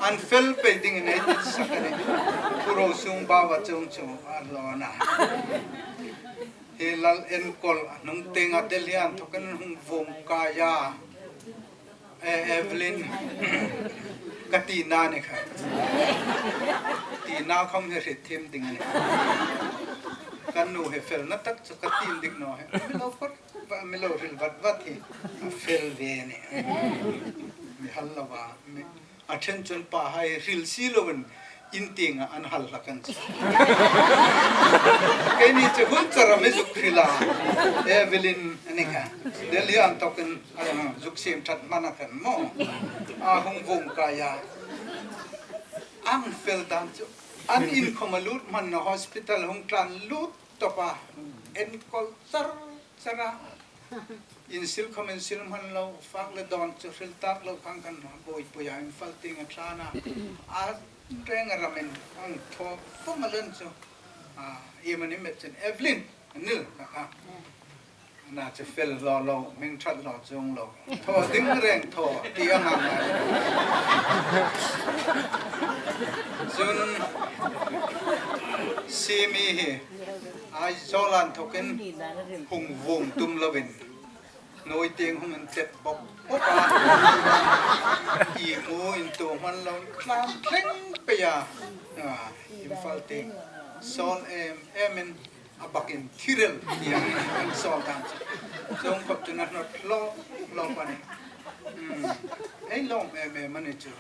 An fel pei dingin ei titsak a nih. Pu Rosung bau a chuong chu a hlaw na. Hi Lal enkol a hnung tienga Delhi an thawkin hung vawng kai a. E, Evelyn, ka tina ni kha. Tina khom hi hriet thiem ding a nih. Kan nu hi felna tak chu ka ti indik naw hi. Mi lo kawt, mi lo hril vat vat hi. A fel ve a nih. Mi hal lo a. Mi A ṭhen chun pahai hril si loin in tienga an hal hlak an ti. Keini chu hun chara mi zuk hril a. Evelyn a ni kha. Delhi an thawkin a zuk siem ṭhat hmana khan maw. A hung vawng kai a. An fel dan chu. An in khom a lut hmanna hospital hung tlan lut tawp a. Enkol char char a. Insil khom insil hman lo, fak le dawn chu hril tak lo khan khan buoipui a, Imphal tieng a tlan a. A reng a ramin ang thaw fawm a len chu. A, iem a ni met chen Evelyn, a nil ka kha. Na chu fel lo lo, hming ṭhat lo chuong lo. Thaw ding reng thaw, ti ang ang a. Chun Simi hi Aizawl an thawkin hung vawng tum lovin, hnuoi tieng hung intep bawk bawk a. Imu intuo hman lo tlan thleng pei a. A, Imphal tieng sawl em emin a bakin thi rel tia an sawl dan chu. Chuong khop chun a hnawt hlawp hlawp a nih. Hmm. Ei lawm em em a ni chu.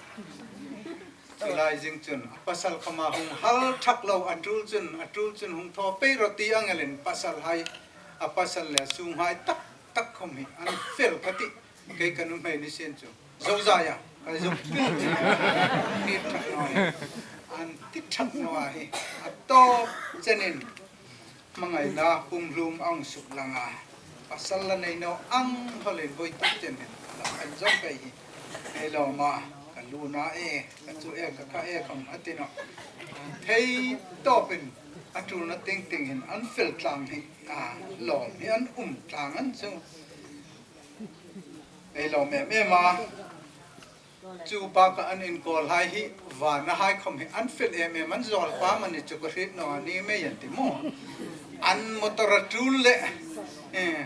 Chu lai zing chun a pasal khawma hung hal thak lo, a tul chun, a tul chun hung thaw pei rawh ti ang elin pasalhai, a pasal le a sunghai tak tak khawm hi an fel ka ti. Kei ka nuhmei ni sien chu. Zo zai a, ka zo pil ti. Ni thak naw a. An ti thak naw a hi. A tawp chenin hmangaina pumhlum a hung suk lang a. Pasal la nei naw ang hawlin voi tak chen hin la kan zawng pei hi. Hei lo ma, ka lu na e, ka chu e, ka kha e khawm a ti naw. Thei tawpin a tulna ting ting hin an fel tlang hi. A lawm hi an um tlang an chu. Hei lawm em em a. Chu baka an inkawlhai hi, vanahai khawm hi an fel em em, an zawlpa mani chu ka hriet naw a, ni mei an ti maw. An motor a tul le, eh,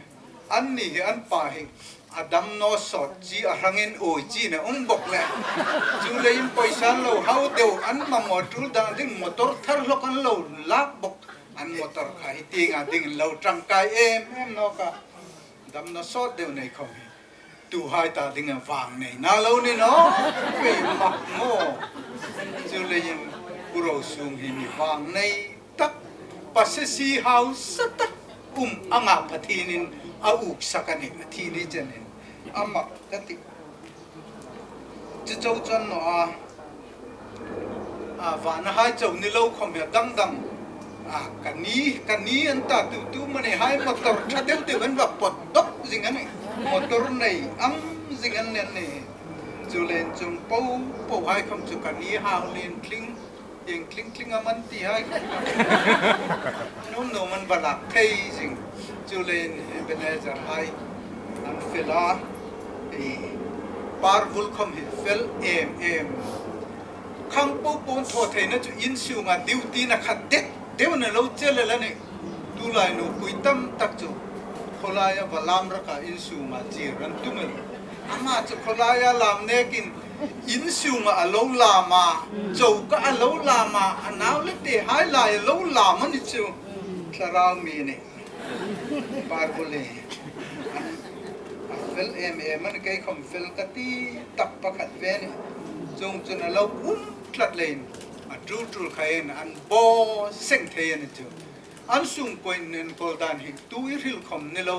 anni hi an pa hi a dam naw sawt chi a hrangin awi chi na um bok le. Chuleiin poisa lo hau deu an mamaw tul dan ding motor thar hlawk an lo lak bok. An motor kha hi tienga dingin lo tangkai em em nawk a. Dam naw sawt deu nei khawm hi. Tuhai ta dinga vang nei na lo ni naw. Pei mak maw. Chuleiin Pu Rosung hi mi vang nei tak, pasal si hausa tak um anga Pathienin a uksak a nih, a thi ni chenin. A mak ka ti. Chu chau chuan naw a. A, vanahai chau ni lo khawm hi a dang dang. A, ka ni, ka ni an ta tu tu mani hai motor ṭha deuh deuh an va pawt dawk zing a nih. Motor nei ang zing an nen ni. Chu len chung po po hai khawm chu ka ni hau len tling, eng tling tling a man ti hai khawm. Nuom nuom an va lak thei zing. Chu len Ebenezer hai an fel a. Ei, Parvul khawm hi fel em em. Khang po po an thaw theina chu insunga duty na khat det deuh na lo chel el a nih. Tulai nupui tam tak chu khawlaia va lam raka insunga chir an tum el. Ama chu khawlaia lam nekin insunga a lo lam a, choka a lo lam a, a nau le tehai lai a lo lam a ni chu. Thlarau mi ni. Parvul hi a fel em em a ni, kei khawm fel ka ti tak pakhat ve ni. Chung chun a lo um tlat leiin a tul tul kha in an bo seng thei a ni chu. An sung point nen kawl dan hi tu i hril khawm ni lo,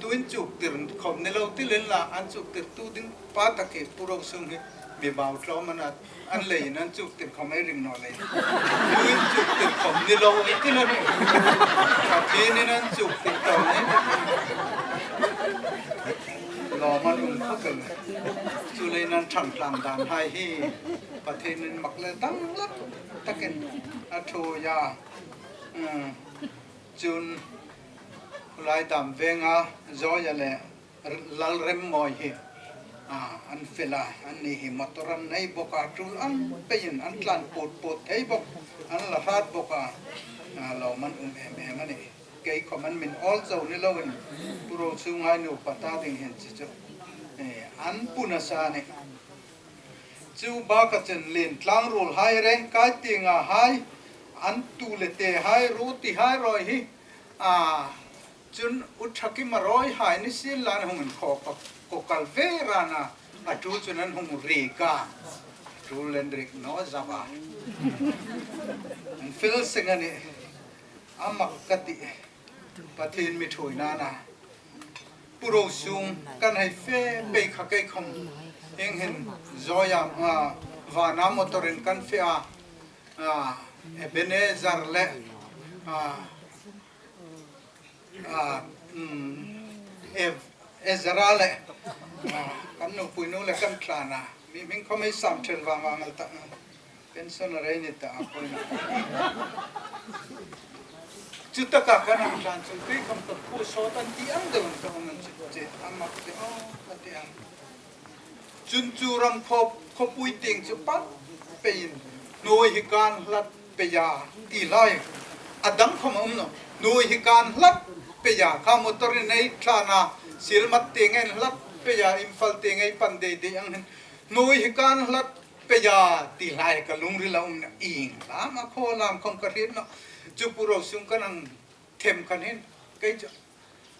tu in chuktir khawm ni lo ti len la, an chuktir tu ding pa tak hi Pu Rosung hi mi bau tlawm a na. An leiin an chuktir khawm ei ring naw lei. Tuin chuktir khawm ni lo ei ti naw ni. Pathienin an chuktir khawm ni. Lawm an um khawp el. Chu leiin an ṭhang tlang dan hai hi Pathienin mak le danglam takin a ṭhuoi a. Hmm. Chun Laidam Venga Zoya le Lalremmawi hi, a, an fel a, anni hi motor an nei bawk a, tul ang peiin an tlan put put thei bawk, an la hrat bawk a, a, lawm an um em em a nih. Kei khawm an min awl zo ni loin, Pu Rosunghai nupa ta ding hin chu chu, e, an pu nasa a nih. Chu baka chun Lentlang ruolhai, Rengkai tienga hai, an tu le tehai, Ruotihai rawi hi, a, chun U Thakim a rawi hai ni sien la an hung inkhawp a, ko kal ve rana, a tul chun an hung rik a, tul an rik naw zau a. An fel seng a nih, a mak ka ti, Pathien mi ṭhuoina a na. Pu Rosung kan hei fe pei kha kei khawm. Hieng hin Zoya, a, vana motorin kan fe a, a, Ebenezer le, a, a, um, Ev-, Ezra le, a, kan nupuinu le kan tlan a. Mi hming khawm ei sam thel vang vang el ta. Pension a rei ni ta a pawina. Chu taka kan hang tlan chu kei khawm ka khu sawt an ti ang deuh an ka hung an chu che a mak che aw a ti a. Chun chu ram khawp, khawpui tieng chu pat peiin, hnuoi hi kan hlat pei a ti lai. A dang khawm a um naw. Hnuoi hi kan hlat pei a, kha motor in ei tlan a, silmat tieng in hlat pei a, Imphal tieng ei pan dei dei ang hin. Hnuoi hi kan hlat pei a ti lai ka lungril a um naw. Ieng lam a khaw lam khawm ka hriet naw. Chu Pu Rosung kan hang them khan hin kei chu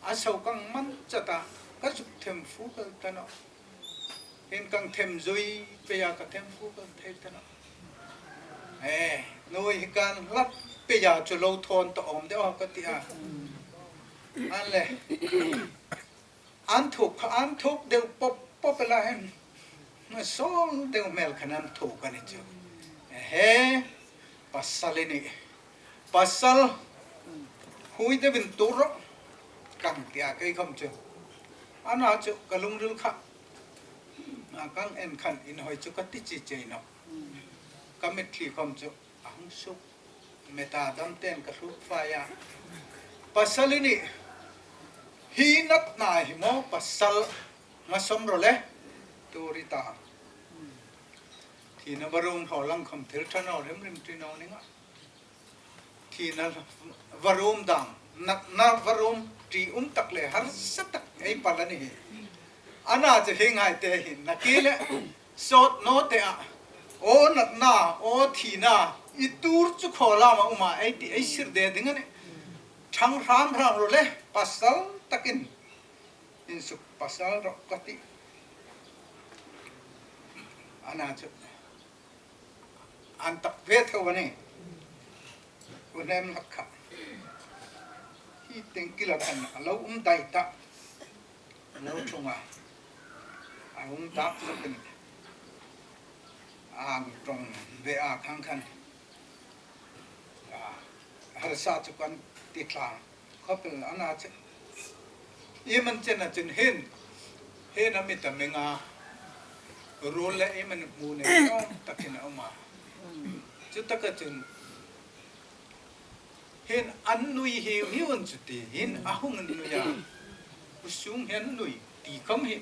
a so kan man chat a, ka zuk them fuk el ta naw. Hin kan them zui pei a, ka them fuk el thei ta naw. Eh, nuoi hi kan hlat pei a chu lo thawn ta awm de aw ka ti a. An le, an thuk kha, an thuk deu pop pop la hen. Sawl deu hmel khan an thuk a ni chu. Ehe, pasal i nih. Pasal hui deuin tuor rawh, kan ti a kei khom chu. Ana chu ka lungril kha, a kan en khan inhawi chu ka ti chi che naw. Ka mitthli khom chu a hung suk. Meta dam ten ka hluk fai a. Pasal i nih. Hi natna hi maw pasal, nga sawm ro le. Tuor i ta. Thina varum ho lang khom thil ṭha naw rim rim ti naw ning a. Thina varum dam, natna varum ti um tak le harsa tak ei pal a ni hi. Ana chu hi ngai te hin na ki le sawt naw te a. Aw natna, aw thina, i tuor chu khaw lama um a ei ti ei sir de ding a nih. Ṭhang hram hram ro le, pasal takin insuk pasal rawh ka ti. Ana chu an tak ve tho a nih. Ku nem lak kha. Hi teng kila khan a lo um dai ta. A lo ṭhung a. A um tak sakin. Ang ṭawng ve a khang khan. A, harsa chu kan ti tlang. Khawpel ana che. Iem an chen a chun hin, hin a mi ta menga ruol le iem an hmu nei tawm takin a um a. Chu taka chun hin an nui hiu hiu an chu ti hin a hung an nui a. Khawsung hin an nui ti khom hi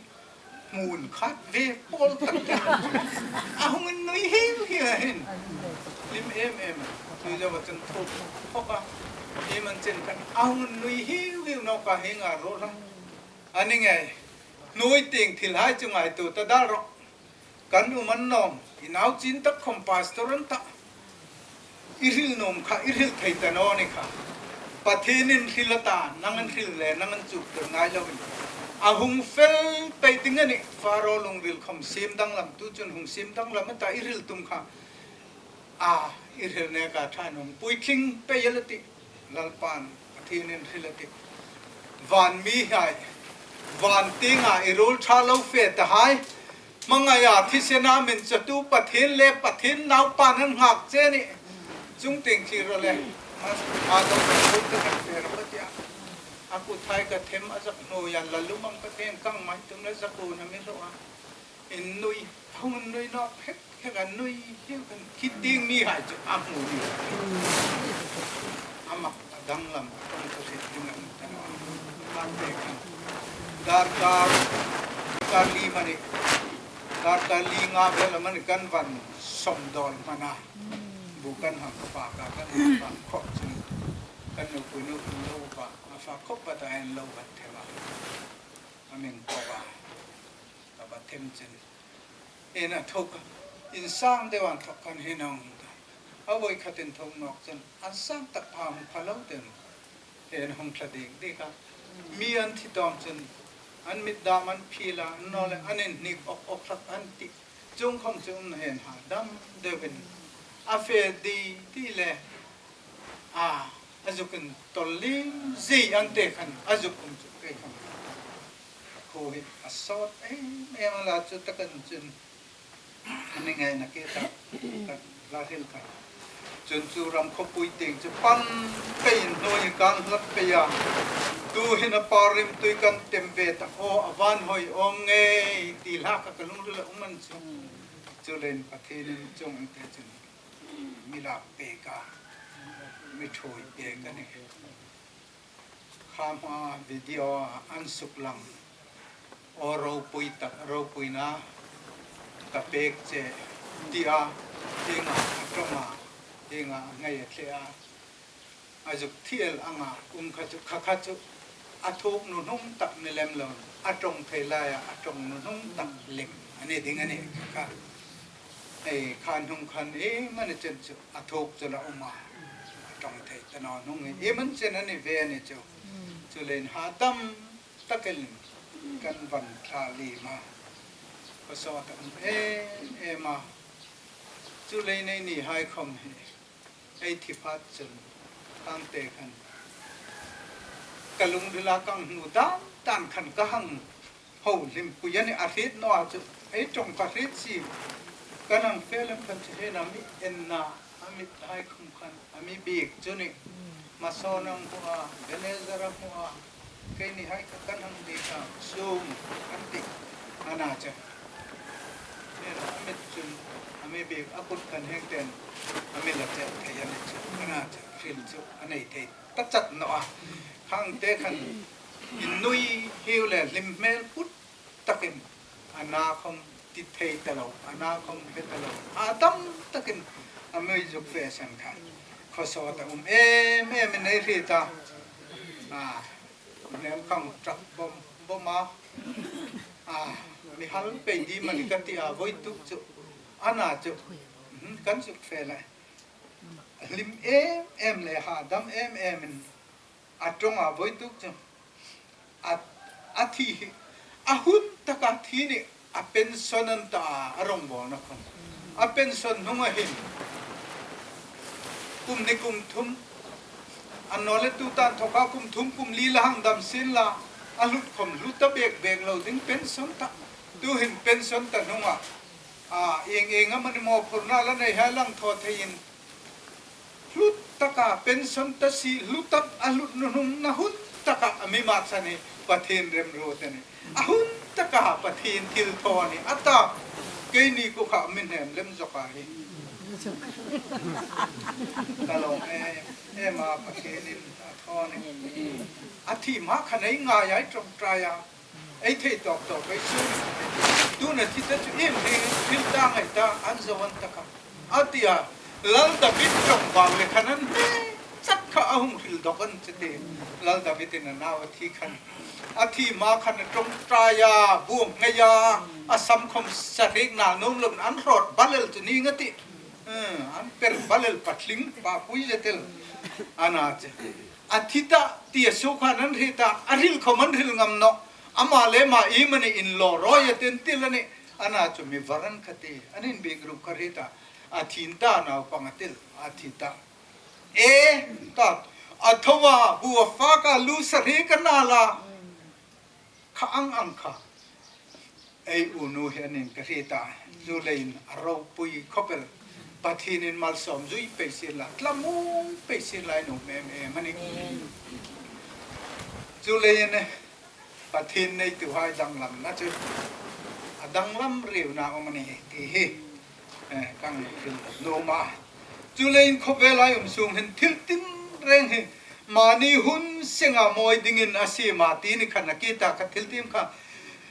hmun khat ve pawl tak tak. A hung an nui hiu hiu a hin. Lim em em. Chu zo a chun thuk khop a. Iem an chen khan a hung an nui hiu hiu nawk a hi nga ro la. A ni ngei. Nuoi tieng thil hai chu ngaituo ta dal rawh. Kan um an nawm, i nau chin tak khom pastor an ta. I hril nuom kha, i hril thei ta naw ni kha. Pathienin hril a ta, nang an hril le, nang an chuk tir ngai loin. A hung fel pei ding a nih, Pharaoh lungril khom siem danglam, tu chun hung siem danglam a ta, i hril tum kha. A, i hril neka ṭha nuom puitling pei a la tih. Lalpan, Pathienin hril a tih. Van mi hai, van tienga i ruol ṭha lo fe ta hai. Hmangaia thisena min chawtu Pathien le Pathien naupan an nghak che ni. Chung tieng khi ro le. A, a lo fe ro ka ti a. A kut hai ka them a zak hnuoia la lumang ka teng kang mai tum le zakuo na mi lo a. In nui, hung nui nawk hek hek a nui hiu khan khi tieng mi hai chu a hmu ni. A mak a danglam a tawng ka hriet ding a ni ta naw. Kan te khan darkar, darkar li mani, darkar li nga vel a mani kan van sawm dawl hmana. Bu kan hang pa ka kan van khop chun kan nupui nu kan lo pa a fa khop pa ta en lo va them a. A meng khop a. Ka va them chun. In a thuk, in sang deu an thawk khan hin a hung ta. A voi khatin thawk nawk chun, an sang tak pha hung pha lo ten. Hin hung thla dik dik a. Mi an thi tawm chun, an mit dam an phil a, an naw le, an inhnik ok ok hlak an ti. Chung khom chu um na hen ha dam deuin. A fe di di le. A, a zuk intawl lim zie an te khan, a zuk um chu kei khom. Khuo hi a sawt em em a la chu takan chun. A ni ngei na ke ta, ka la hril kha. Chun chu ram khawpui tieng chu pan peiin hnuoi kan hlat pei a. Tu hin a par rim tui kan tem ve ta aw, a van hoi awm ngei ti hla kha ka lungrila um an chu. Chu len Pathienin chung ang te chun. Mi lak pek a, mi ṭhuoi pek a ni. Kha hma video an suklang. Aw ropui tak, ropuina ka pek che tia, hienga a ṭawng a, hienga a ngei a tle a. A zuk thiel anga um kha chu, kha kha chu a thuk nuhnung tak ni lem lo, a ṭawng thei laia a ṭawng nuhnung tak lem a ni ding a nih kha kha. Ei, khan hung khan ei mani chen chu a thuk chu la um a, a ṭawng thei ta naw hnung ei mani chen a ni ve a ni chu. Chu len ha dam takin kan van thla lima. Khawsawt a um em em a. Chuleiin ei nihai khawm hi, ei thi phat chun, khangte khan ka lungrila ka hnu dan dan khan ka hang ho hlimpui a nih, a hriet naw a chu, ei ṭawng ka hriet si, ka nang fe lem khan chu, hena mi enna, a mithai khum khan a mi biek chu nih. Mason a hmu a, Ebenezer a hmu a, kei nihai kha kan hang biek a, sum kan tih, a na chu. Hena a mit chun a mi biek, a kut khan hengten a mi la chet thei a ni chu, a na chu, hril chu a nei thei ta chat naw a. Khangte khan innui hiu le hlim hmel put takin, a na khawm ti thei ta lo, a na khawm hre ta lo, a dam takin a mi zuk fe san kha, khawsawt a um em em in ei hriet a. A, nem khang truck bom bom a, a, mi hal pei ding am a ni ka ti a, voi tuk chu, a na chu, mhm, kan zuk fe le, hlim em em le ha dam em em in a ṭawng a, voi tuk chu. A, a thi hi, a hun taka thi nih, a pension an ta a, a rawngbawlna khawm. A pension hnunga hin, kum hni kum thum, a naw le tuta inthoka kum thum kum li la hang dam sien la, a hlut khawm hlu ta bek bek lo ding, pension ta. Tuhin pension ta hnunga, a, ieng ieng amanih mawphurna la nei hai lang thaw theiin, hlu taka pension ta si, hlu tak a hlut hnungna hun taka a mi mat san hi Pathien remruot a nih. A hun taka Pathien thilthaw a nih. A ta, keini kuo kha mi hnem lem zawk a hi. Ka lawm em em a, Pathienin a thaw a nih. A thi hma khan ei ngai a, ei ṭawngṭai a. Ei thei tawk tawk ei sum. Tuna thi ta chu iem hre, thil ta ngai ta, an zo an ta kha, a ti a. Lal David ṭawng bang le khan an hme chat kha a hung hril dawk an che ti. Lal Davidin a nau a thi khan, a thi hma khan a ṭawngṭai a, bu a nghei a, a sam khawm sa hriek nal nuom loin an hrawt balel chu ning a tih. Eh, an per balel, patling, papui zetel. A na che. A thi ta ti a, suk khan an hriet a, a hril khawm an hril ngam nawh. Ama le ama iemani inlaw rawi a, ten til a nih. A na chu mi var an kha ti, an inbiek ruok kha hriet a, a thi ta, naupang a til, a thi ta. E, ta, a tho a, bu a fak a, lu sa hriek a nal a, kha ang ang kha. Ei unu hi a nih ka hriet a, chuleiin a ropui khawp el. Pathienin malsawm zui pei sien la, thlamuong pei sien la, ei nuom em em a nih. Chuleiin, eh, Pathien neituhai danglamna chu a danglam riuna um a nih ti hi, eh, ka hang hril nuom a. Chuleiin khawvela ei um sung hin thil tinreng hi mani hun senga mawi dingin a siem a ti ni khan a kit a, ka thil tiem kha.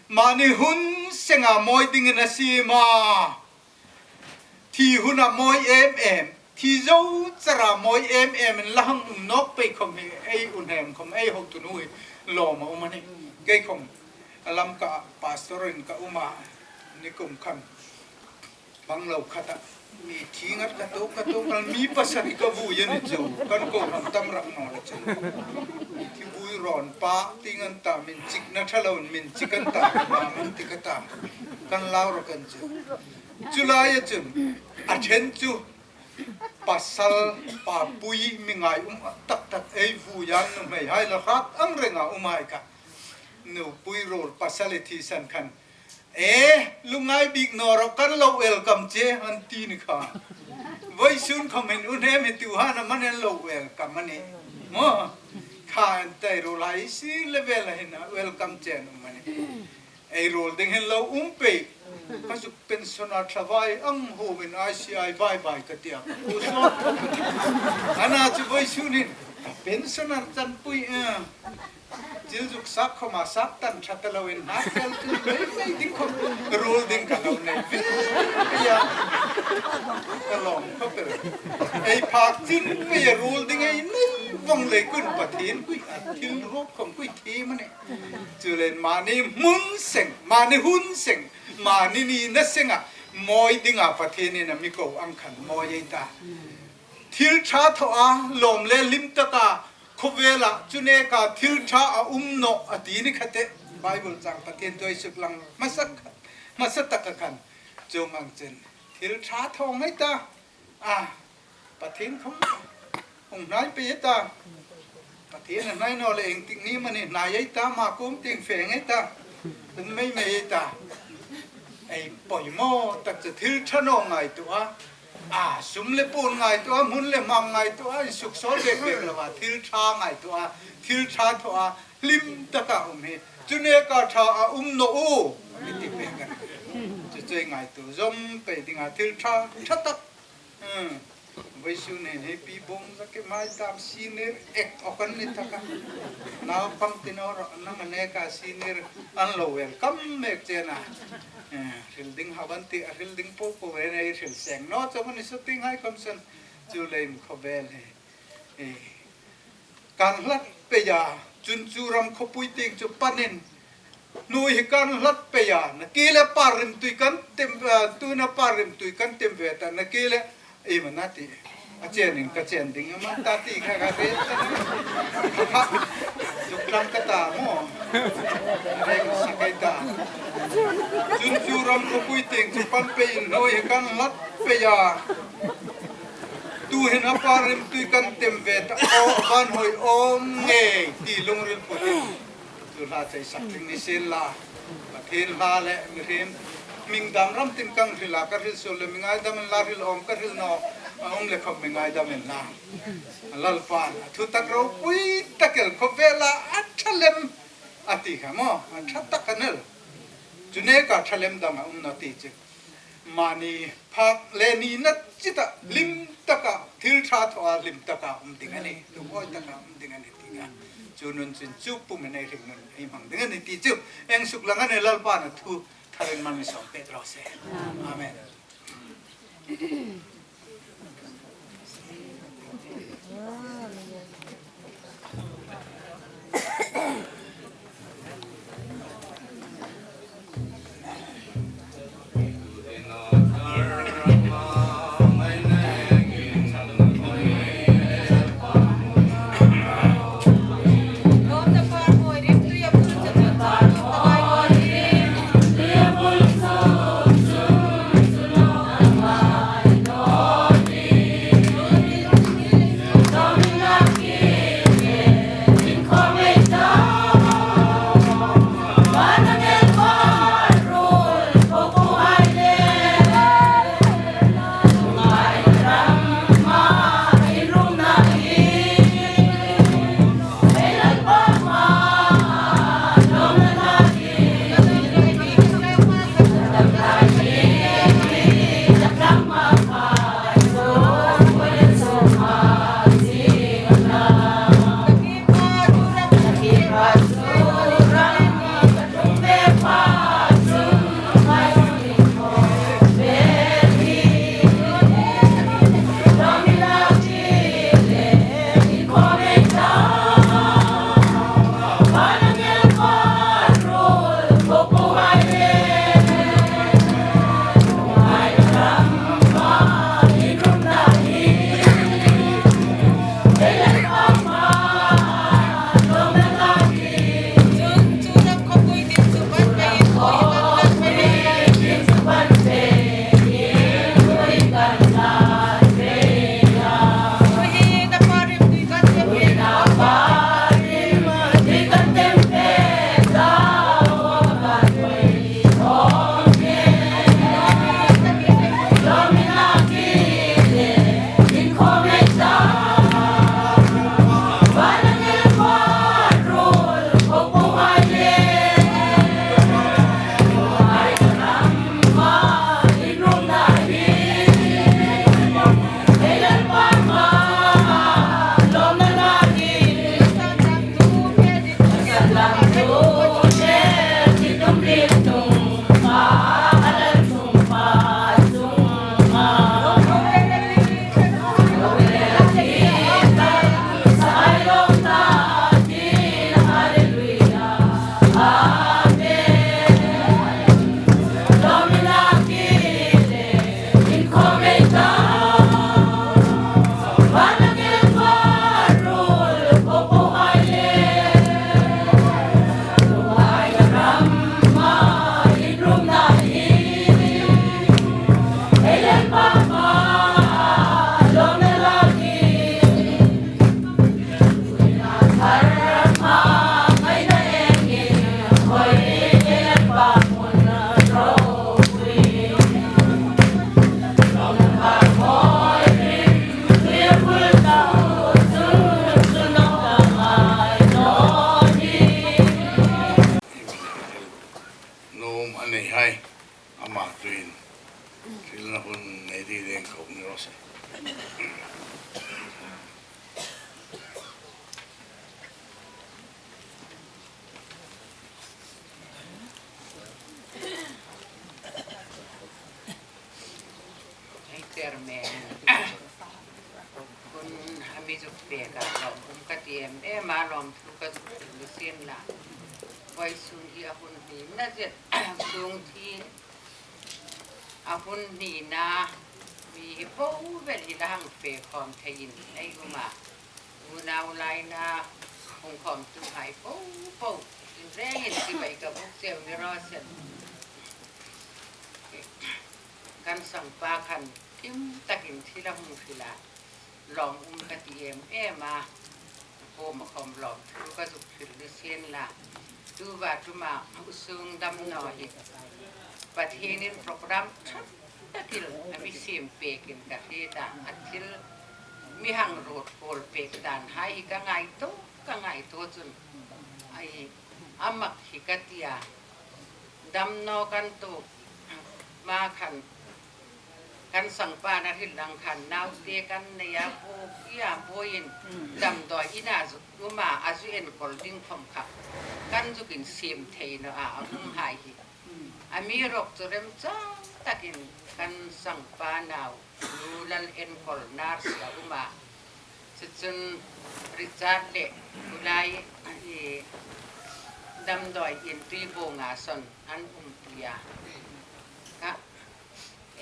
Mani hun senga mawi dingin a siem a. Thi huna mawi em em, thi zo chara mawi em em in la hang um nawk pei khawm hi ei u hnem khawm, ei hotu nu hi lawm a um a nih. Kei khawm a Lamka pastor-in ka um a, nikum khan bungalow khata mi thi ngat ka tuok, ka tuok, ka mi pasari ka vui a ni chu, kan kohran tam rak naw la chu. Thi vui rawn pa, ti ngan ta, min chikna ṭha loin min chik an ta, ma man ti ka ta. Kan lau rawh kan chu. Chu laia chun, a ṭhen chu, pasal, papui, mi ngai um tak tak ei vuia, nuhmeihai la hrat ang renga um hai kha. Nupui ruol pasal i thi san khan, "E, lungngai bik naw rawh, kan lo welcome che," an ti ni kha. Voisun khawm hin u hnem hi tu hana man an lo welcome a nih. Maw? Kha an tai ruol hai si le vela hin a welcome che an um a nih. Ei ruol ding hin lo um pei. Ka zuk pensioner thlavai ang huovin I C I bye bye ka ti a. Ka pu saw. A na chu voisun hin, ka pensioner chanpui, eh. Thil zuk sak khawma sak tan ṭha ta loin, hna fel tu lei lei ding khawm ruol ding ka lo nei ve ve a. Ka lawm khawp el. Ei phak chin pei a, ruol ding ei nei vawng lei kuoin Pathien kuoi a thil ruok khawm kuoi thiem a nih. Chuleiin mani hmun seng, mani hun seng, mani nina senga mawi dinga Pathienin a mi ko ang khan mawi ei ta. Thil ṭha thaw a, lawm le hlim taka, khawvela chu neka thil ṭha a um nawh a ti ni kha te. Bible chang Pathien thu ei suklang hmasa, hmasa taka khan chuong ang chen. Thil ṭha thaw ngai ta. A, Pathien khom hung hnai pei ta. Pathien a hnai naw le ieng tik ni mani hnai ei ta, ama kuom tieng fe ngai ta. Tum mei mei ei ta. Ei poimaw tak chu thil ṭha naw ngaituo a. A, sum le puon ngaituo a, hmun le hmang ngaituo a, insuksawl bek bek lo a, thil ṭha ngaituo a, thil ṭha thaw a, hlim taka um hi. Chu neka ṭha a um naw u. Mi ti pek a. Chu chu ei ngaituo zawm pei dinga thil ṭha, ṭha tak. Hmm. Vawisun hin hi pi bawng za ke mai tam senior ek ok an ni taka. Naupang ti naw ro, nang a neka senior an lo welcome mek che a. Eh, hril ding hau an ti, a hril ding po po ve nei hril seng naw chauh a ni sa ti ngai khom san. Chu leiin khawvel hi. Eh, kan hlat pei a, chun chu ram khawpui tieng chu panin. Hnuoi hi kan hlat pei a, nakie le par rimtui kan tem, eh, tuin a par rimtui kan tem ve ta, nakie le, ei ma na ti. A chenin ka chen ding, ama ta ti kha ka ve ta. Kha, zuk tlang ka ta maw. Reng sa kai ta. Chun chu ram khawpui tieng chu pan peiin hnuoi hi kan hlat pei a. Tuhin a par rimtui kan tem ve ta, aw, van hoi awm ngei, ti lungril putin. Chu hla chei sak ding ni sien la. Pathien hla le mihriem hming dam ram tin kan hril a, ka hril suol le mi ngaidam inla, hril awm ka hril naw a um le khawm mi ngaidam inla. Lalpan a thu tak ropui tak el khawvela a ṭha lem a ti kha maw, a ṭha tak a nih. Chu neka ṭha lem dang a um naw ti chu. Mani phak le ni na chita hlim taka, thil ṭha thaw a hlim taka um ding a nih, lungawi taka um ding a nih ti kha. Chu nun chun chu pumin ei hringnun ei hmang ding a nih ti chu. Ei suklang a nih, Lalpan a thu tharin mal mi sawm pek raw se. Amen. zuk pek a, lawm um ka ti em em a, lawmthu ka zuk hril ni sien la. Vawisun hi a hun hnina zet, sung thi a hun hnina, mi hi po vel hi la hang fe khawm theiin ei um a. Unau laina hung khawmtuhai po po, in rengin chibai ka buk cheu ni raw se. Kan sangpa khan hlim takin thil a hung hril a, lawm um ka ti em em a, kuoma khawm lawmthu ka zuk hril ni sien la. Tuta tuma u sung damnaw hi Pathienin program ṭha takin a mi siem pekin ka hriet a, a thil mi hang ruot kawl pek dan hai hi ka ngaituo, ka ngaituo chun, ai, a mak hi ka ti a. Damnaw kan tuok hma khan, kan sangpa'n a hril lang khan, naute kan nei a, buoi a, buoiin damdawi ina zuk um a, a zu enkawl ding khawm kha kan zuk insiem thei naw a, a umhai hi. Amiruokchu remchang takin kan sangpa nau nu lal enkawl nurse a um a. Chu chun Richard le tulai, i, damdawi in Tuibuonga sawn an umpui a. Ka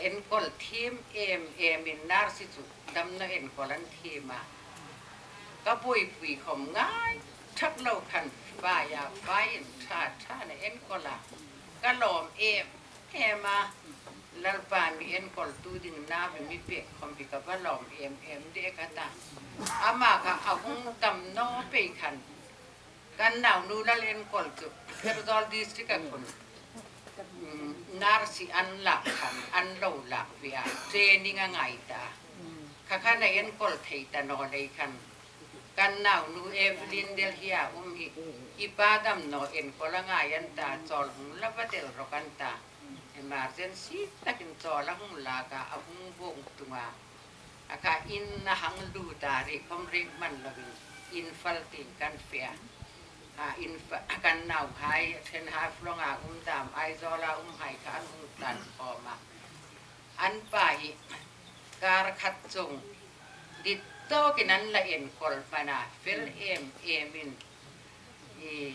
enkawl thiem em emin nurse chu damnaw enkawl an thiem a. Ka buoipui khawm ngai thak lo khan, fai a, faiin ṭha ṭhain a enkawl a. Ka lawm em em a, Lalpa, mi enkawltu ding nau mi pek khawm hi ka va lawm em em de ka ta. Ama kha a hung damnaw pei khan, kan nau nu lal enkawl chu Pherzawl district-a khun, mm, nurse an lak khan an lo lak ve a, training a ngai ta. Kha khan a enkawl thei ta naw lei khan, kan nau nu Evelyn Delhi-a um hi, i pa damnaw enkawl a ngai an ta, chawl hung la va tel rawh an ta. Emergency takin chawl a hung lak a, a hung vawng tung a. A kha in a hang lut a, ri khawm ri hman lovin, Imphal tieng kan fe a. A, Imphal, kan nauhai, ṭhen Haflong-a um dam, Aizawl-a umhai kha an hung tlan khawm a. An pa hi kar khat chung dit tawkin an la enkawl hman a, fel em emin, i,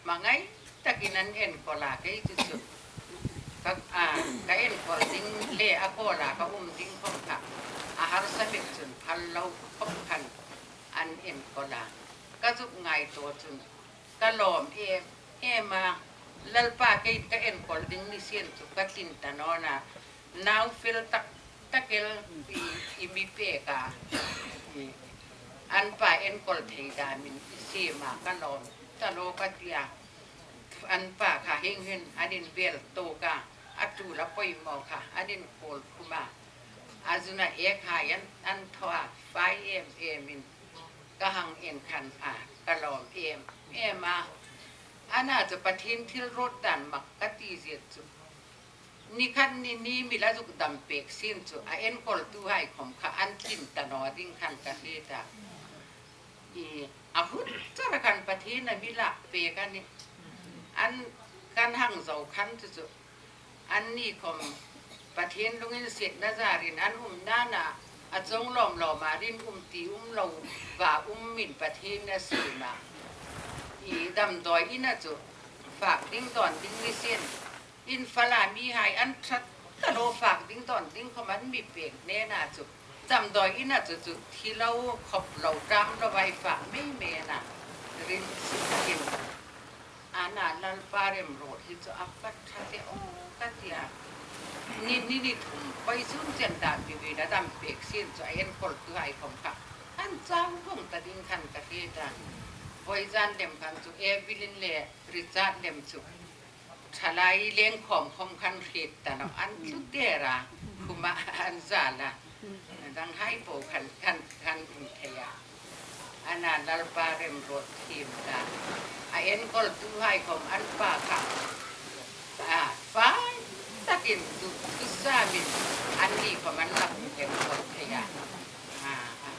hmangai takin an enkawl a, kei chu chu ka, a, ka enkawl ding le a kawla ka um ding khawm kha a harsa mek chun phal lo khawp khan an enkawl a. Ka zuk ngaituo chun ka lawm em em a, Lalpa, kei ka enkawl ding ni sien chu ka tlin ta naw a, nau fel tak tak el i, i mi pek a. I, an pa enkawl thei damin i siem a, ka lawm ta lo ka ti a. An pa kha hieng hin an inbel tawk a, a tul a poimaw kha an inkawl khum a. A zuna ekhai an, an thaw a, fai em emin ka hang en khan a, ka lawm em em a. Ana chu Pathien thil ruot dan mak ka ti zet chu, ni khat ni ni mi la zuk dam pek sien chu a enkawltuhai khawm kha an tlin ta naw ding khan ka hriet a. I, a hut chara khan Pathien a mi lak pek a nih. An kan hang zo khan chu chu, anni khawm Pathien lunginsietna zarin an um nana, a chawng lawm lawma rinum ti um lo, va umin Pathien a siem a. I, damdawi ina chu fak ding dawn ding ni sien, Imphal-a mihai an ṭhat ta lo, fak ding dawn ding khawm an mi pek hnena chu, damdawi ina chu chu thi lo khawp lo, ṭam lo vai fak mei mei a na, rin sin in. Ana, Lalpa, remruot hi chu a pa ṭha te aw ka ti a. Ni, ni, ni thum poi sun chen dam mi vin a dam pek sien chu a enkawltuhai khawm kha an chau vawng ta ding khan ka hriet a. Vawizan lem khan chu Evelyn le Richard lem chu thalai leng khawm khawm khan hriet ta naw, an tlu der a, khuma an zal a. Danghai po khan, khan, khan um thei a. Ana, Lalpa, remruot thiem ta. A enkawltuhai khawm an pa kha, a, fai takin tu, tu samin anni khawm an la hung enkawltu thei a. A, a.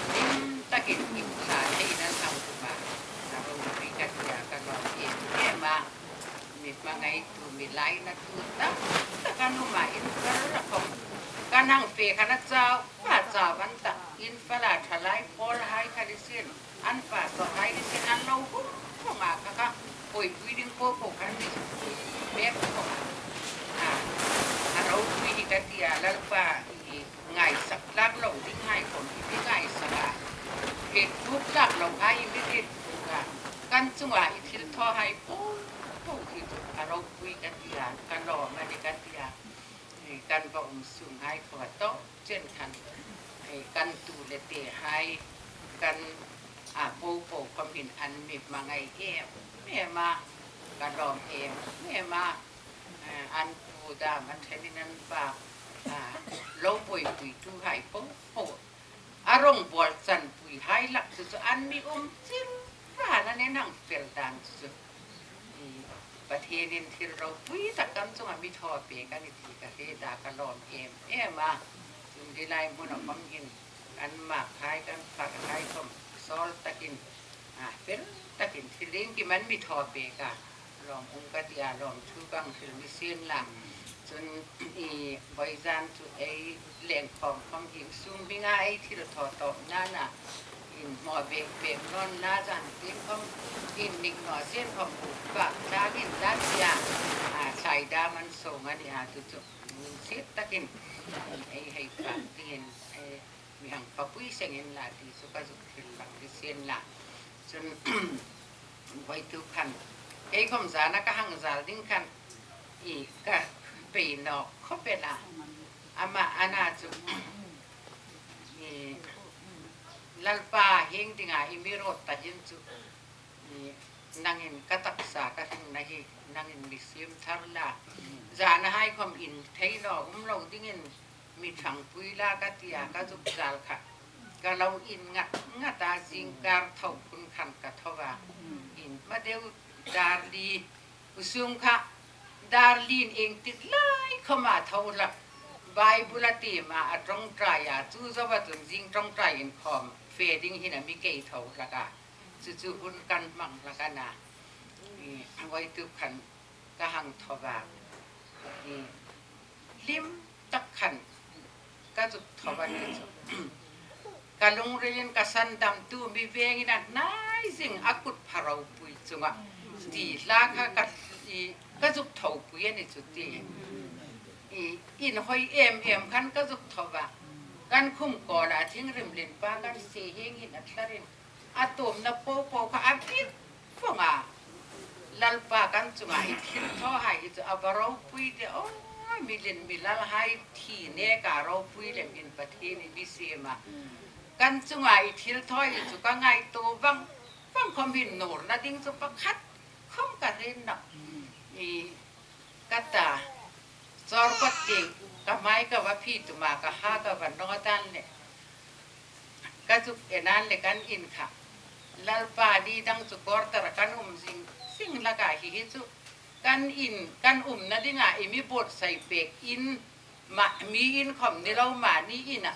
Hlim takin inthla theiin an hang tum a. Ka ropui ka ti a, ka lawm em em a. Mi hmangaitu, mi lainatu tam tak an um a, Imphal-a khawm kan hang fe khan a chau, a chau an ta. In fala thalai pawlhai kha ni sien, an pastorhai ni sien, an lo hung hung a kha kha, buoipui ding po po khan ni sien, bek po a. A, a ropui hi ka tia, Lalpa i ngaisak tlak lo dinghai khom i mi ngaisak a. Hriet tlak lo hai i mi hriet tlak a. Kan chunga i thilthawhai po po hi chu a ropui ka tia, ka lawm a nih ka tia. Kan va um sunghai khom a tawp chen khan, kan tu le tehai, kan, a, po po khom hin an mi hmangai em em a, ka lawm em em a. A, an pu dam a ṭhenin an pa, a, lo buoipuituhai po po, a rawngbawl chanpuihai lak chu chu an mi um chil ran a, an hang fel dan chu chu. I, Pathienin thil ropui tak kan chunga mi thaw pek a nih ti ka hriet a, ka lawm em em a. Chun hi lai hmuna khom hin kan makhai, kan farhai khom sawl takin, a, fel takin thil iengkim an mi thaw pek a. Lawm um ka tia, lawmthu ka hril ni sien la. Chun i, vawizan chu ei leng khawm khom hi sum hminga ei thil thaw tawpna a, inhmaw bek bek nawn la, zan tin khom inning naw sien khom bu bak tlangin la tia, a, thlai dam an sawng a nih a, chu chu min sit takin ei hei fak dingin, e, mi hang fapui sengin la ti chu ka zuk hril lang ni sien la. Chun vawituk khan, kei khom zana ka hang zal ding khan, i, ka pei nawk khop el a. Ama, ana chu, i, Lalpa hieng dinga i mi rawt ta hin chu, i, nangin ka taksa ka hringna hi nangin mi siem thar la. Zanahai khom in thei naw um lo dingin mi ṭhangpui la ka tia, ka zuk zal kha. Ka lo inngat ngat a, zingkar tho hun khan ka tho a. In hma deu dar li, u sung kha dar lin iengtik lai khoma tho hlak. Bible a tiem a, a ṭawngṭai a, chu zoa chun zing ṭawngṭai inkhawm fe ding hin a mi kei tho hlak a. Chu chu hun kan hmang hlak a na. I, vawituk khan ka hang tho a. I, hlim tak khan ka zuk tho a ni chu. Ka lungrilin ka sandamtu mi vengin a hnai zing a kut pha ropui chunga ti hla kha ka, i, ka zuk thopui a ni chu ti. I, inhawi em em khan ka zuk tho a. Kan khum kawla thingrim lien pa kan se hieng hin a thlarin a tuomna po po kha a bit vawng a. Lalpa kan chunga i thilthawhai hi chu a va ropui de aw, mi lien mi lalhai thi neka ropui lem hin Pathien i mi siem a. Kan chunga i thilthaw hi chu ka ngaituo vang vang khom hin nawrna ding chu pakhat khom ka hriet nawh. I, ka ta, chawr kawt tieng ka hmai ka va phi tuma ka ha ka va naw dan le, ka zuk en an le kan in kha. Lalpa, ni dang chu quarter-a kan um zing zing hlak a, hi hi chu kan in, kan umna dinga i mi buotsai pek in, ma, mi in khom ni lo, mani ina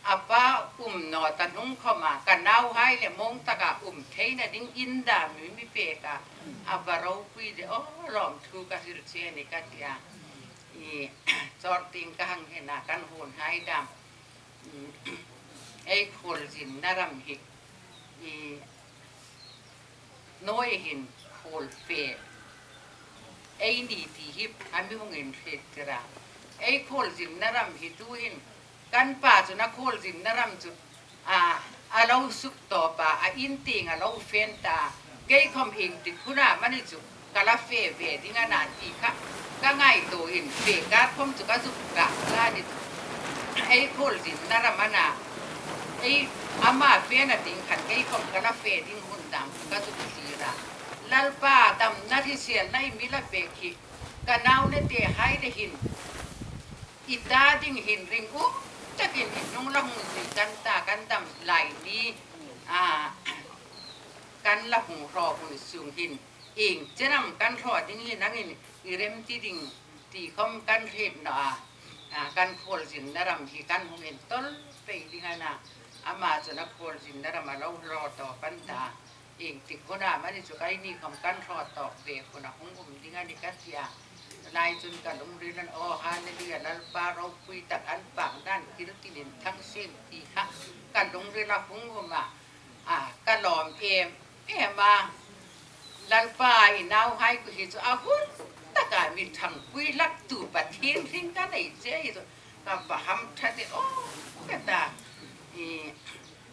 a pa um naw ta hnung khoma ka nauhai le mawng taka um theina ding in dam mi mi pek a, a va ropui de aw, lawmthu ka hril che a nih ka tia. I, chawr tieng ka hang hena kan hunhai dam. I, ei khuolzinna ram hi, i, Noe hin khuol fe ei ni ti hi a mi hung inhriettir a. Ei khuolzinna ram hi tuhin kan pa chun a khuolzinna ram chu a, a lo suktawp a, a in tieng a lo fe ta. Kei khom iengtik huna mani chu ka la fe ve ding a na ti kha ka ngaituoin fe kar khom chu ka zuk rak ta ni chu. Ei khuolzinna ram a na, ei ama fena ding khan kei khom ka la fe ding hun dam ka zuk tir a. Lalpa, damna hrisel na i mi la pek hi ka nau le tehai le hin i ta ding hin ringum takin i hnung la hung zui kan ta, kan dam lai ni, a, kan la hung hraw hun sung hin ieng chen am kan hraw ding hi nangin i remti ding ti khom kan hriet naw a. A, kan khuolzinna ram hi kan hung intawl pei ding a na. Ama chun a khuolzinna ram a lo hraw tawp a ni ta. Iengtik huna mani chu keini khom kan hraw tawp ve hun a hung um ding a nih ka tia. Lai chun ka lungril an, "Aw, hallelujah, Lalpa ropui tak, an pakna an kil tinin thang sien," ti kha ka lungril a hung um a, a, ka lawm em em a. Lalpa, i nauhai kuoma hi chu a hun taka mi ṭhangpui hlaktu Pathien hring ka nei che hi chu ka va hamṭha de, aw, ka ta. I,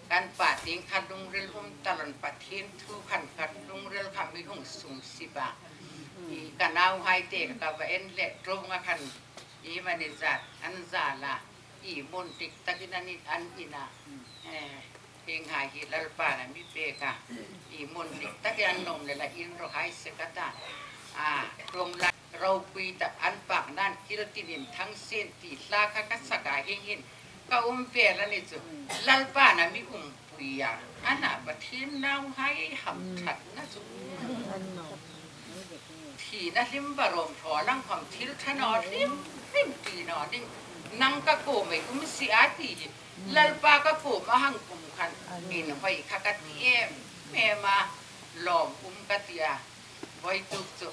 kan pa tieng kha lungril um ta lo, Pathien thu khan ka lungril kha mi hung sung sip a. I, ka nauhai te ka va en le ṭawnga khan i mani zat an zal a, i mun dik takin an in, an in a. Eh, hienghai hi Lalpan a mi pek a, i mun dik takin an nuom le la in ro hai se ka ta. A, ṭawng lai ropui tak, an pakna an kil tinin thang sien ti hla kha ka sak a, hieng hin ka um vel a ni chu. Lalpan a mi umpui a, a na Pathien nauhai hamṭhatna chu. Thina hlim varom thaw lang khom thil ṭha naw hrim hrim ti naw ning, nang ka kuoma i um si a ti hi Lalpa ka kuoma hang kum khan inhawi kha ka ti em em a, lawm um ka ti a. Vawituk chu,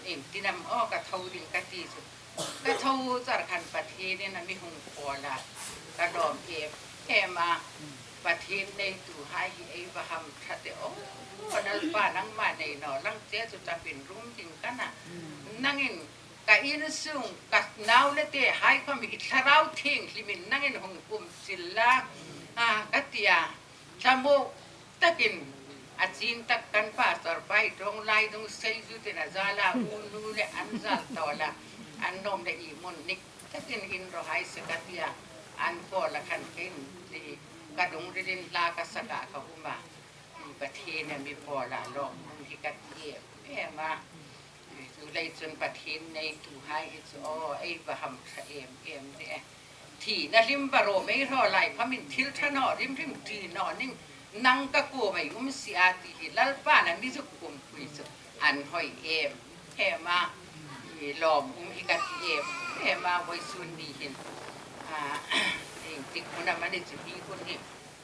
iengtin am aw ka tho ding ka ti chu, ka tho char khan Pathienin a mi hung pawl a, ka lawm em em a. Pathien neituhai hi ei va hamṭha de aw, Lalpa nangma nei naw lang che chu ṭapin rum ding ka na. Nangin ka insung, ka nau le tehai khom hi Thlarau Thienghlimin nangin hung kumchil la, a, ka ti a. Thlamuong takin, a chin tak kan pastor pa hi ṭawng lai dung sei zu tin a zal a, u nu le an zal tawl a, an nuom le i mun dik takin in ro hai se ka ti a, an pawl a khan kei'n, i, ka lungrilin hla ka sak a ka um a. Pathien a mi pawl a, lawm um hi ka ti em em a. Chuleiin chun Pathien neituhai hi chu aw, ei va hamṭha em em de. Thina hlim varom ei thaw lai khomin thil ṭha naw hrim hrim ti naw ning, nang ka kuoma i um si a ti hi Lalpan a mi zuk pumpui chu an hawi em em a. I, lawm um hi ka ti em em a, vawisun ni hin. A, iengtik hun am a ni chu hi hun hi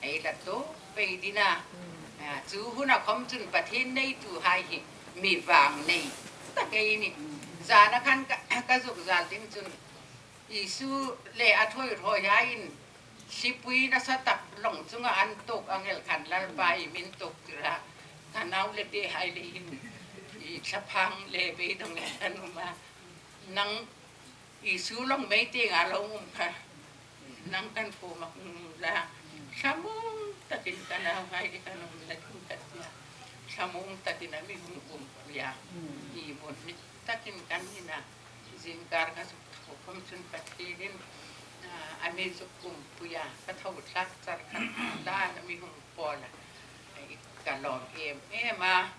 ei la tawk pei ding a. A, chu huna khom chun Pathien neituhai hi mi vang nei tak ei nih. Zana khan ka, ka zuk zal ding chun Isu le a thawi thawi haiin thlipui nasa tak lawng chunga an tuok angel khan Lalpa i min tuoktir a, ka nau le tehai le in, i, thlaphang le beidawng le kan um a. Nang Isu lawng mei tienga lo um kha, nang kan kuoma hung um la, thlamuong takin ka nauhai le kan um la ding ka ti a. Thlamuong takin a mi hung umpui a. I, mun dik takin kan in a. Zingkar ka zuk thaw khom chun Pathienin, a, a mi zuk umpui a, ka tho thlak char khan la a mi hung pawl a. Ei, ka lawm em em a.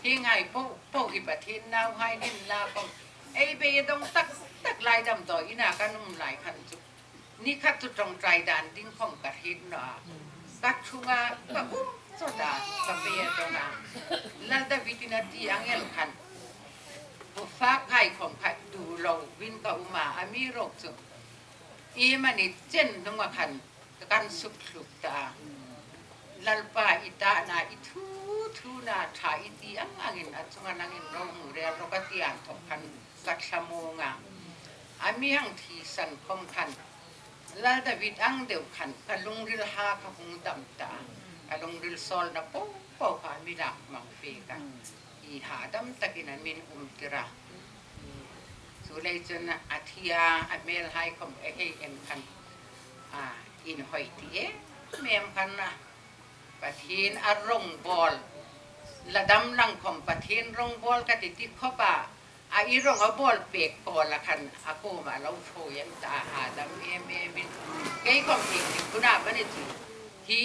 Hienghai po po hi Pathien nauhai ni inla khom, ei beidawng tak tak lai damdawi ina kan um lai khan chu, ni khat chu ṭawngṭai dan ding khom ka hriet naw a. Ka ṭhunga ka um chawt a, ka beidawng a. Lal Davidin a ti angel khan, bu fak hai khom kha tu lovin ka um a, amiruokchu i mani chen hnunga khan kan suk hluk ta a. Lalpa, i tana, i thu thuna ṭha i ti ang angin a chunga nangin ro hmu rel ro ka ti a inthawk khan ka thlamuong a. A mi hang thisan khom khan Lal David ang deu khan ka lungril ha kha hung dam ta a. Ka lungril sawlna po po kha mi lak mang pek a. I, hadam takin a min umtir a. Chuleiin chun a thi a, a hmelhai khom ei hei en khan, a, inhawi ti em em khan a. Pathien a rawngbawl, la dam lang khom Pathien rawngbawl ka ti ti khop a, a, i rawng a bawl pek kawla khan a kuoma lo thawi an ta a, hadam em emin. Kei khom iengtik huna am a ni ti hi,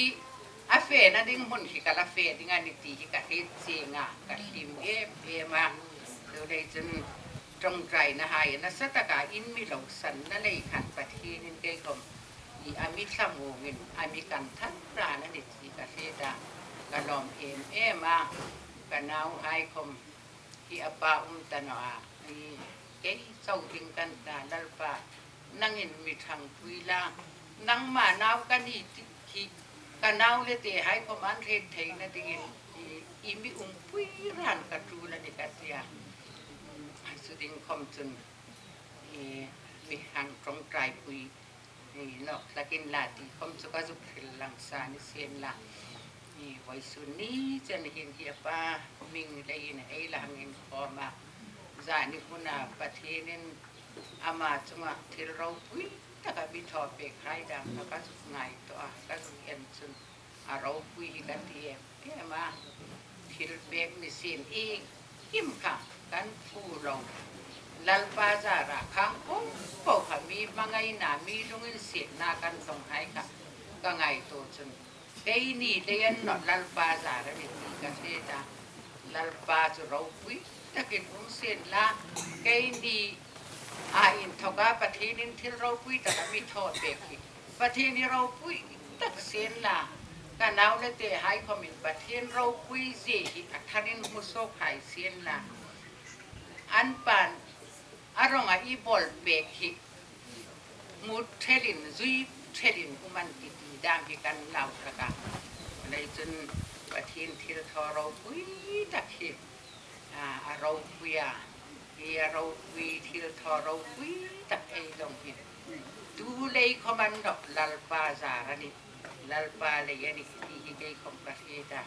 a fena ding hmun hi ka la fe ding a ni ti hi ka hriet chieng a, ka hlim em em a. Chuleiin chun ṭawngṭainahai nasa taka in mi lo sanna lei khan Pathienin kei khom hi a mi thlamuongin a mi kan thar ran a ni ti ka hriet a, ka lawm em em a. Ka nauhai khom hi a pa um ta naw a, hi kei chau ding kan ta, Lalpa, nangin mi ṭhangpui la, nangma nau ka ni ti hi ka nau le tehai khom an hriet theina dingin i, i mi umpui ran ka ṭul a ni ka ti a. Chu ding khom chun eh, mi hang ṭawngṭaipui, eh, nawk hlakin la ti khawm chu ka zuk hril lang sa ni sien la. Eh, vawisun ni chen hin hi a pa hming leiin ei la hang inkhawm a. Zani huna Pathienin ama chunga thil ropui taka mi thaw pek hai dam kha ka zuk ngaituo a, ka zuk en chun a ropui hi ka ti em em a. Thil pek ni sien i kim kha kan phu lo. Lalpa zara khang po po kha mi hmangaina, mi lunginsietna kan hlawng hai kha ka ngaituo chun, keini leiin an nawh Lalpa zara ni ti ka hriet a. Lalpa chu ropui takin um sien la, keini a inthoka Pathienin thil ropui taka mi thaw pek hi Pathienni ropui tak sien la, ka nau le te hai khawmin Pathien ropui zie hi a tharin hmu suok hai sien la, an pan a rawnga i bawl pek hi hmu thelin, zui thelin um an ti ti dam hi kan lau hlak a. Lei chun Pathien thil thaw ropui tak hi, a, a ropui a, hi a ropui, thil thaw ropui tak ei zawng hi. Tu lei khawm an nawh Lalpa zara ni, Lalpa lei a ni ti hi kei khawm ka hriet a.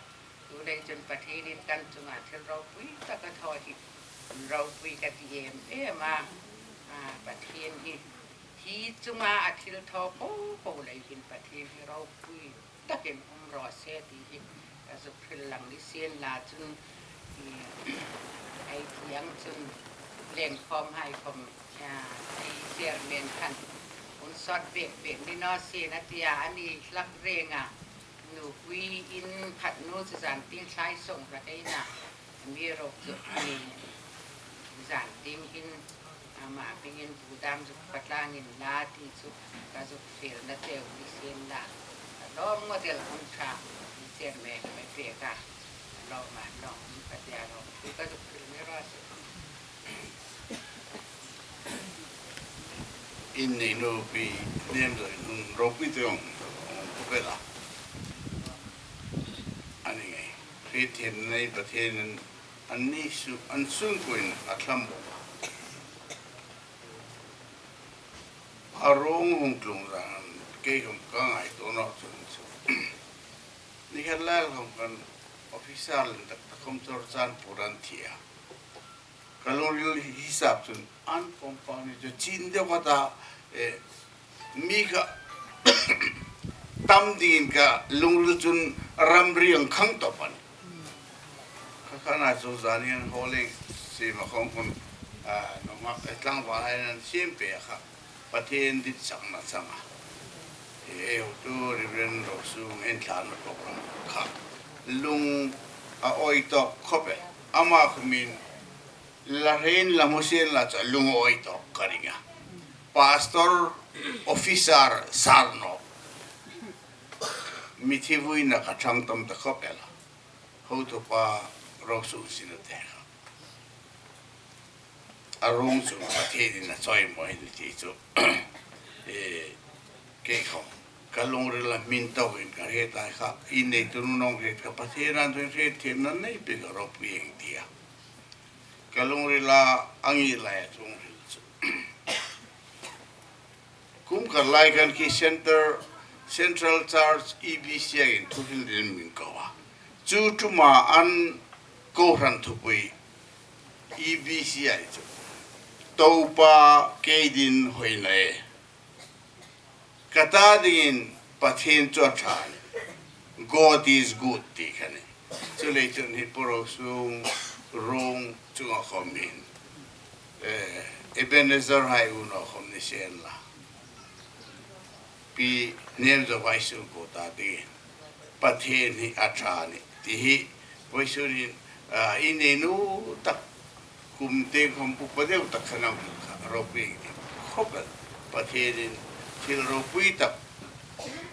Tu lei chun Pathienin kan chunga thil ropui tak a thaw hi ropui ka ti em em a. A, Pathien hi, hi chunga a thil thaw po po lei hin Pathien hi ropui takin um raw se ti hi ka zuk hril lang ni sien la chun, i, ei ti ang chun leng khawm hai khawm, a, ei chairman khan hun sawt bek bek ni naw sien a ti a, a ni hlak reng a. Nupui in khat nu chu zan tieng thlai sawng hlak ei na. Amiruokchu, i, zan tieng hin ama hmingin bu dam zuk ka tlang inla ti chu ka zuk fielna cheu ni sien la. Ka lawm ngawt el hun ṭha chairman mi pek a. Ka lawm a, lawm ka ti a, lawm thu ka zuk fiel ni raw se. In nei nupi nem zo in hun ropui te ong, ong ko bela. Ani ngai. Hriet thiemna nei Pathienin an ni su, an sungkuoin a thlawm bawk. A ruong hung tlung zan kei khawm ka ngaituo nawk chun chu. Ni khat lai khawm kan officer lien tak tak khawm Churachandpur an thi a. Ka lungril hisap chun an compound ni chu chin deu ka ta, eh, mi kha tam dingin ka lungril chun ramri ang khang tawp a nih. Kha kha na chu zani an haw leng siem a khawm khun, a, nunghak e tlangval hai an siem pe a kha. Pathien dit sakna chang a. Ei hotu Reverend Rosung en thlana program kha lung a awi tawk khawp el. Ama khawmin la hrein la hmu sien la chu a lung a awi tawk ka ring a. Pastor, officer, sarno. Mithi vuina ka ṭhang tam ta khawp el a. Hotupa Rosung Sinate kha. A ruong chu Pathienin a chawimawi a nih ti chu. E, kei khawm ka lungrila hming tawkin ka hriet a kha. In neitu nun hriet kha Pathien an tun hriet thiemna nei pek a ropui ang tia. Ka lungrila a ngi lai a lungril chu. Kum khat lai khan khi Center, Central Church E B C I in thuhril dingin min ko a. Chu ṭuma an kohran thupui E B C I chu, Toupa kei dingin hoina e. Ka ta dingin Pathien chu a ṭha a nih. God is good ti kha a nih. Chuleiin chun hi Pu Rosung ruong chunga khawm hin, eh, Ebenezer hai unaw khawm ni sien la. Pi Nemzo vawisun ko ta dingin Pathien hi a ṭha a nih ti hi vawisun hin, ah, in neinu tak kum tieng khawm upa deu tak khan a hung kha ropui khawp el. Pathienin thil ropui tak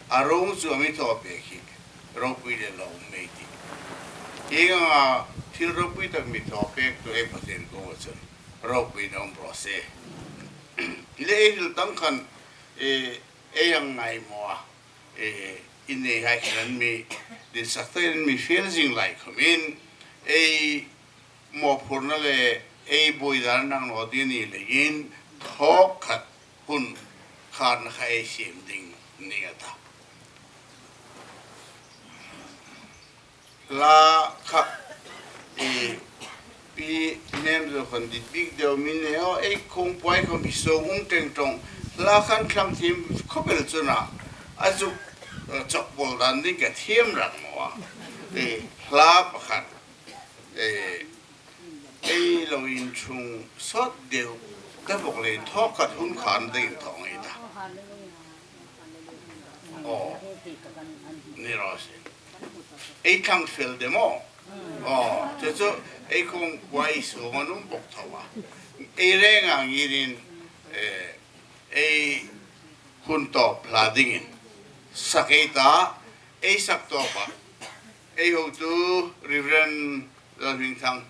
a ruong chu a mi thaw pek hi ropui le lo mei ti. Hieng anga thil ropui tak mi thaw pek tu ei Pathien kuoma chun ropuina um raw se. Le ei hril tang khan, eh, ei hang ngaimaw a, eh, in nei hai khan mi dinsak takin mi fiel zing lai khawmin, ei mawphurna le ei buoi dan nang naw ding a ni leiin, thawk khat hun kharna kha ei siem ding ni a ta. Hla kha, e, pi nem zo khan dit bik deu min ne o, ei khawm puai khawm hi so um teng tong. Hla khan thlang thim khawp el chu a na. A zuk, e, chawk bawl dan ding ka thiem rak maw a. E, hla pakhat, e, ei lo inchung sawt deu ta bawk leiin thawk khat hun kharna dingin thawk ngei ta. Aw, ni raw se. Ei thlang fel de maw? Aw, chu chu ei khawm puai so man um bawk tho a. Ei reng ang irin, e, ei hun tawp hla dingin sak ei ta, ei sak tawp a. Ei hotu Reverend Lalhmingthang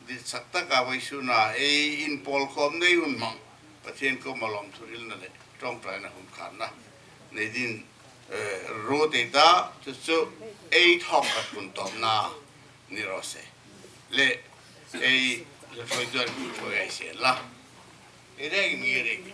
ditsak taka vawisuna ei inpawlkhawm nei hun hmang Pathien kuoma lawmthu hrilna le ṭawngṭaina hun kharna nei dingin, e, ruot ei ta, chu chu ei thawk khat hun tawpna ni raw se. Le, ei le thoi tuan thoi ei se la. Ei reng mi reng.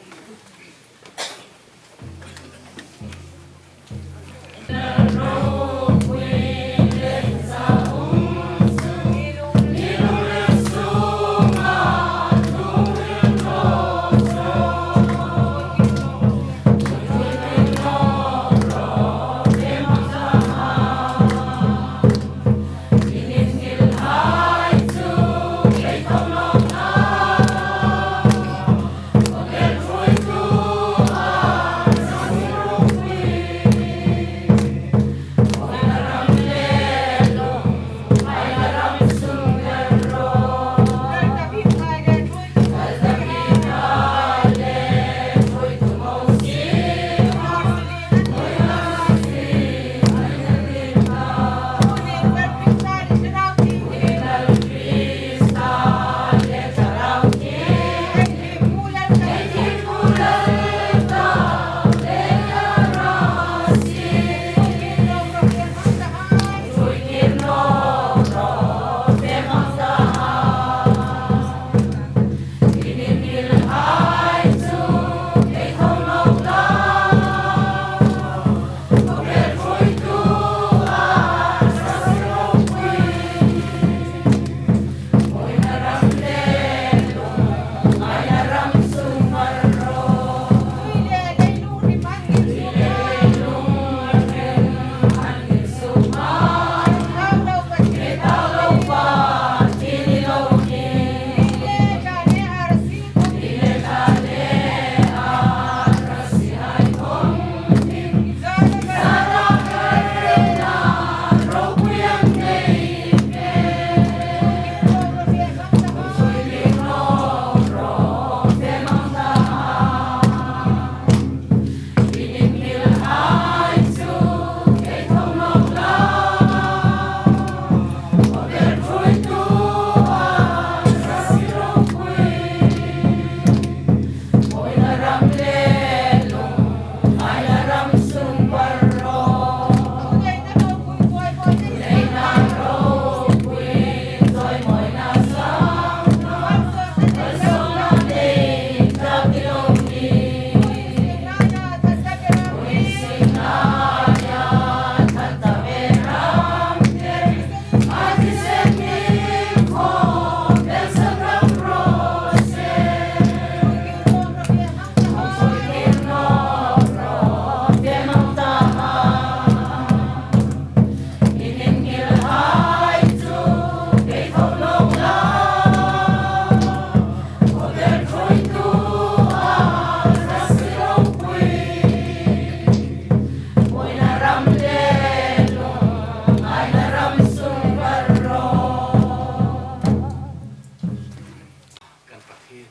Kan Pathien,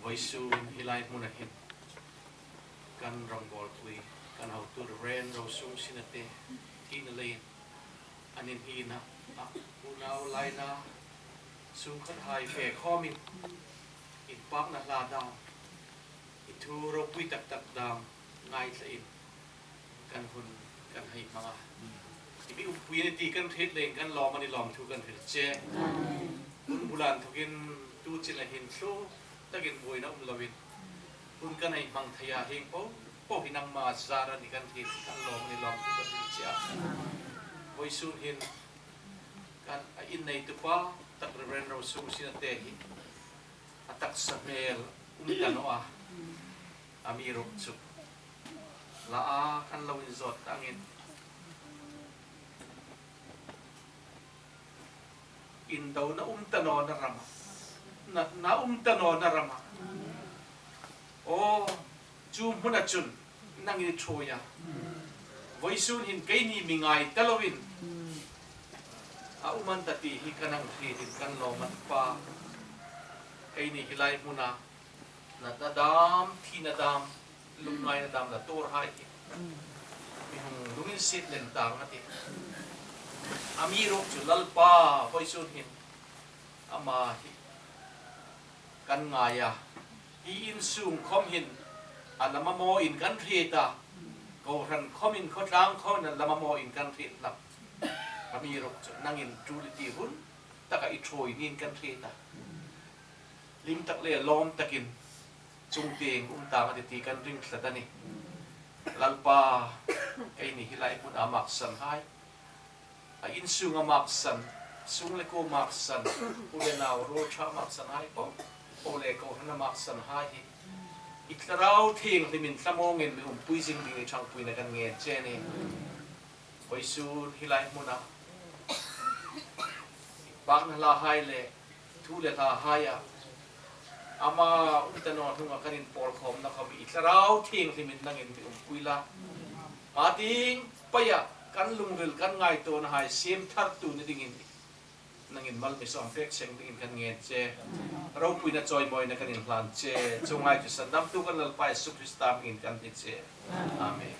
vawisun hi lai hmuna hin kan rawngbawlpui, kan hotu Reverend Rosung Sinate thina leiin an inhina a, unau laina sungkhat hai fe khawmin inpakna hla dam, i thu ropui tak tak dam ngaithlain kan hun kan hei hmang a. I mi umpui a ni ti kan hriet leiin kan lawm a ni, lawmthu kan hril che. Hun bula inthokin tu china hin thlu takin buoina um loin hun kan hei hmang thei a, hieng po po hi nangma zara ni kan hriet, kan lawm ni lawm tu kan hriet che a. Vawisun hin kan a inneitu pa tak Reverend Rosunsina te hi a taksa hmel um ta naw a, amiruokchu la a kan lo inzawt ta angin, indona um ta nawna rama, natna um ta nawna rama, aw, chu hmuna chun nangin i ṭhuoi a. Vawisun hin keini mi ngai ta loin a um an ta ti hi kan hang hrietin kan lawm an pa. Keini hi lai hmuna natna dam, thina dam, lungngaina dam la tuorhai hi mi hung lunginsiet lem tang a tih. Amiruokchu Lalpa, vawisun hin ama hi kan ngai a, hi insung khom hin a la mamawin kan hriet a, kohran khomin, khawtlang khomin a la mamawin kan hriet hlak. Amiruokchu nangin tu le ti hun taka i ṭhuoi niin kan hriet a, hlim tak le lawm takin chungtieng um tang a tih ti kan ring tlat a nih. Lalpa, keini hi lai hmuna maksanhai, a insunga maksan, sung le kuo maksan, u le nau ruol ṭha maksanhai po po le kohrana maksanhai hi i Thlarau Thienghlimin thlamuongin mi umpui zing dingin i ṭhangpuina kan ngen che a nih. Vawisun hi lai hmuna pakna hlahai le thu le hlahaia ama um ta naw hnunga kan inpawlkhawmna khom hi i Thlarau Thienghlimin nangin mi umpui la. Ama tieng peia kan lungril, kan ngaituonahai siem thartu ni dingin nangin mal mi sawm pek seng dingin kan ngen che. Ropuina chawimawina kan inhlan che. Chuong hai chu sandamtu kan Lalpa Isu Krista hmingin kan ti che. Amen.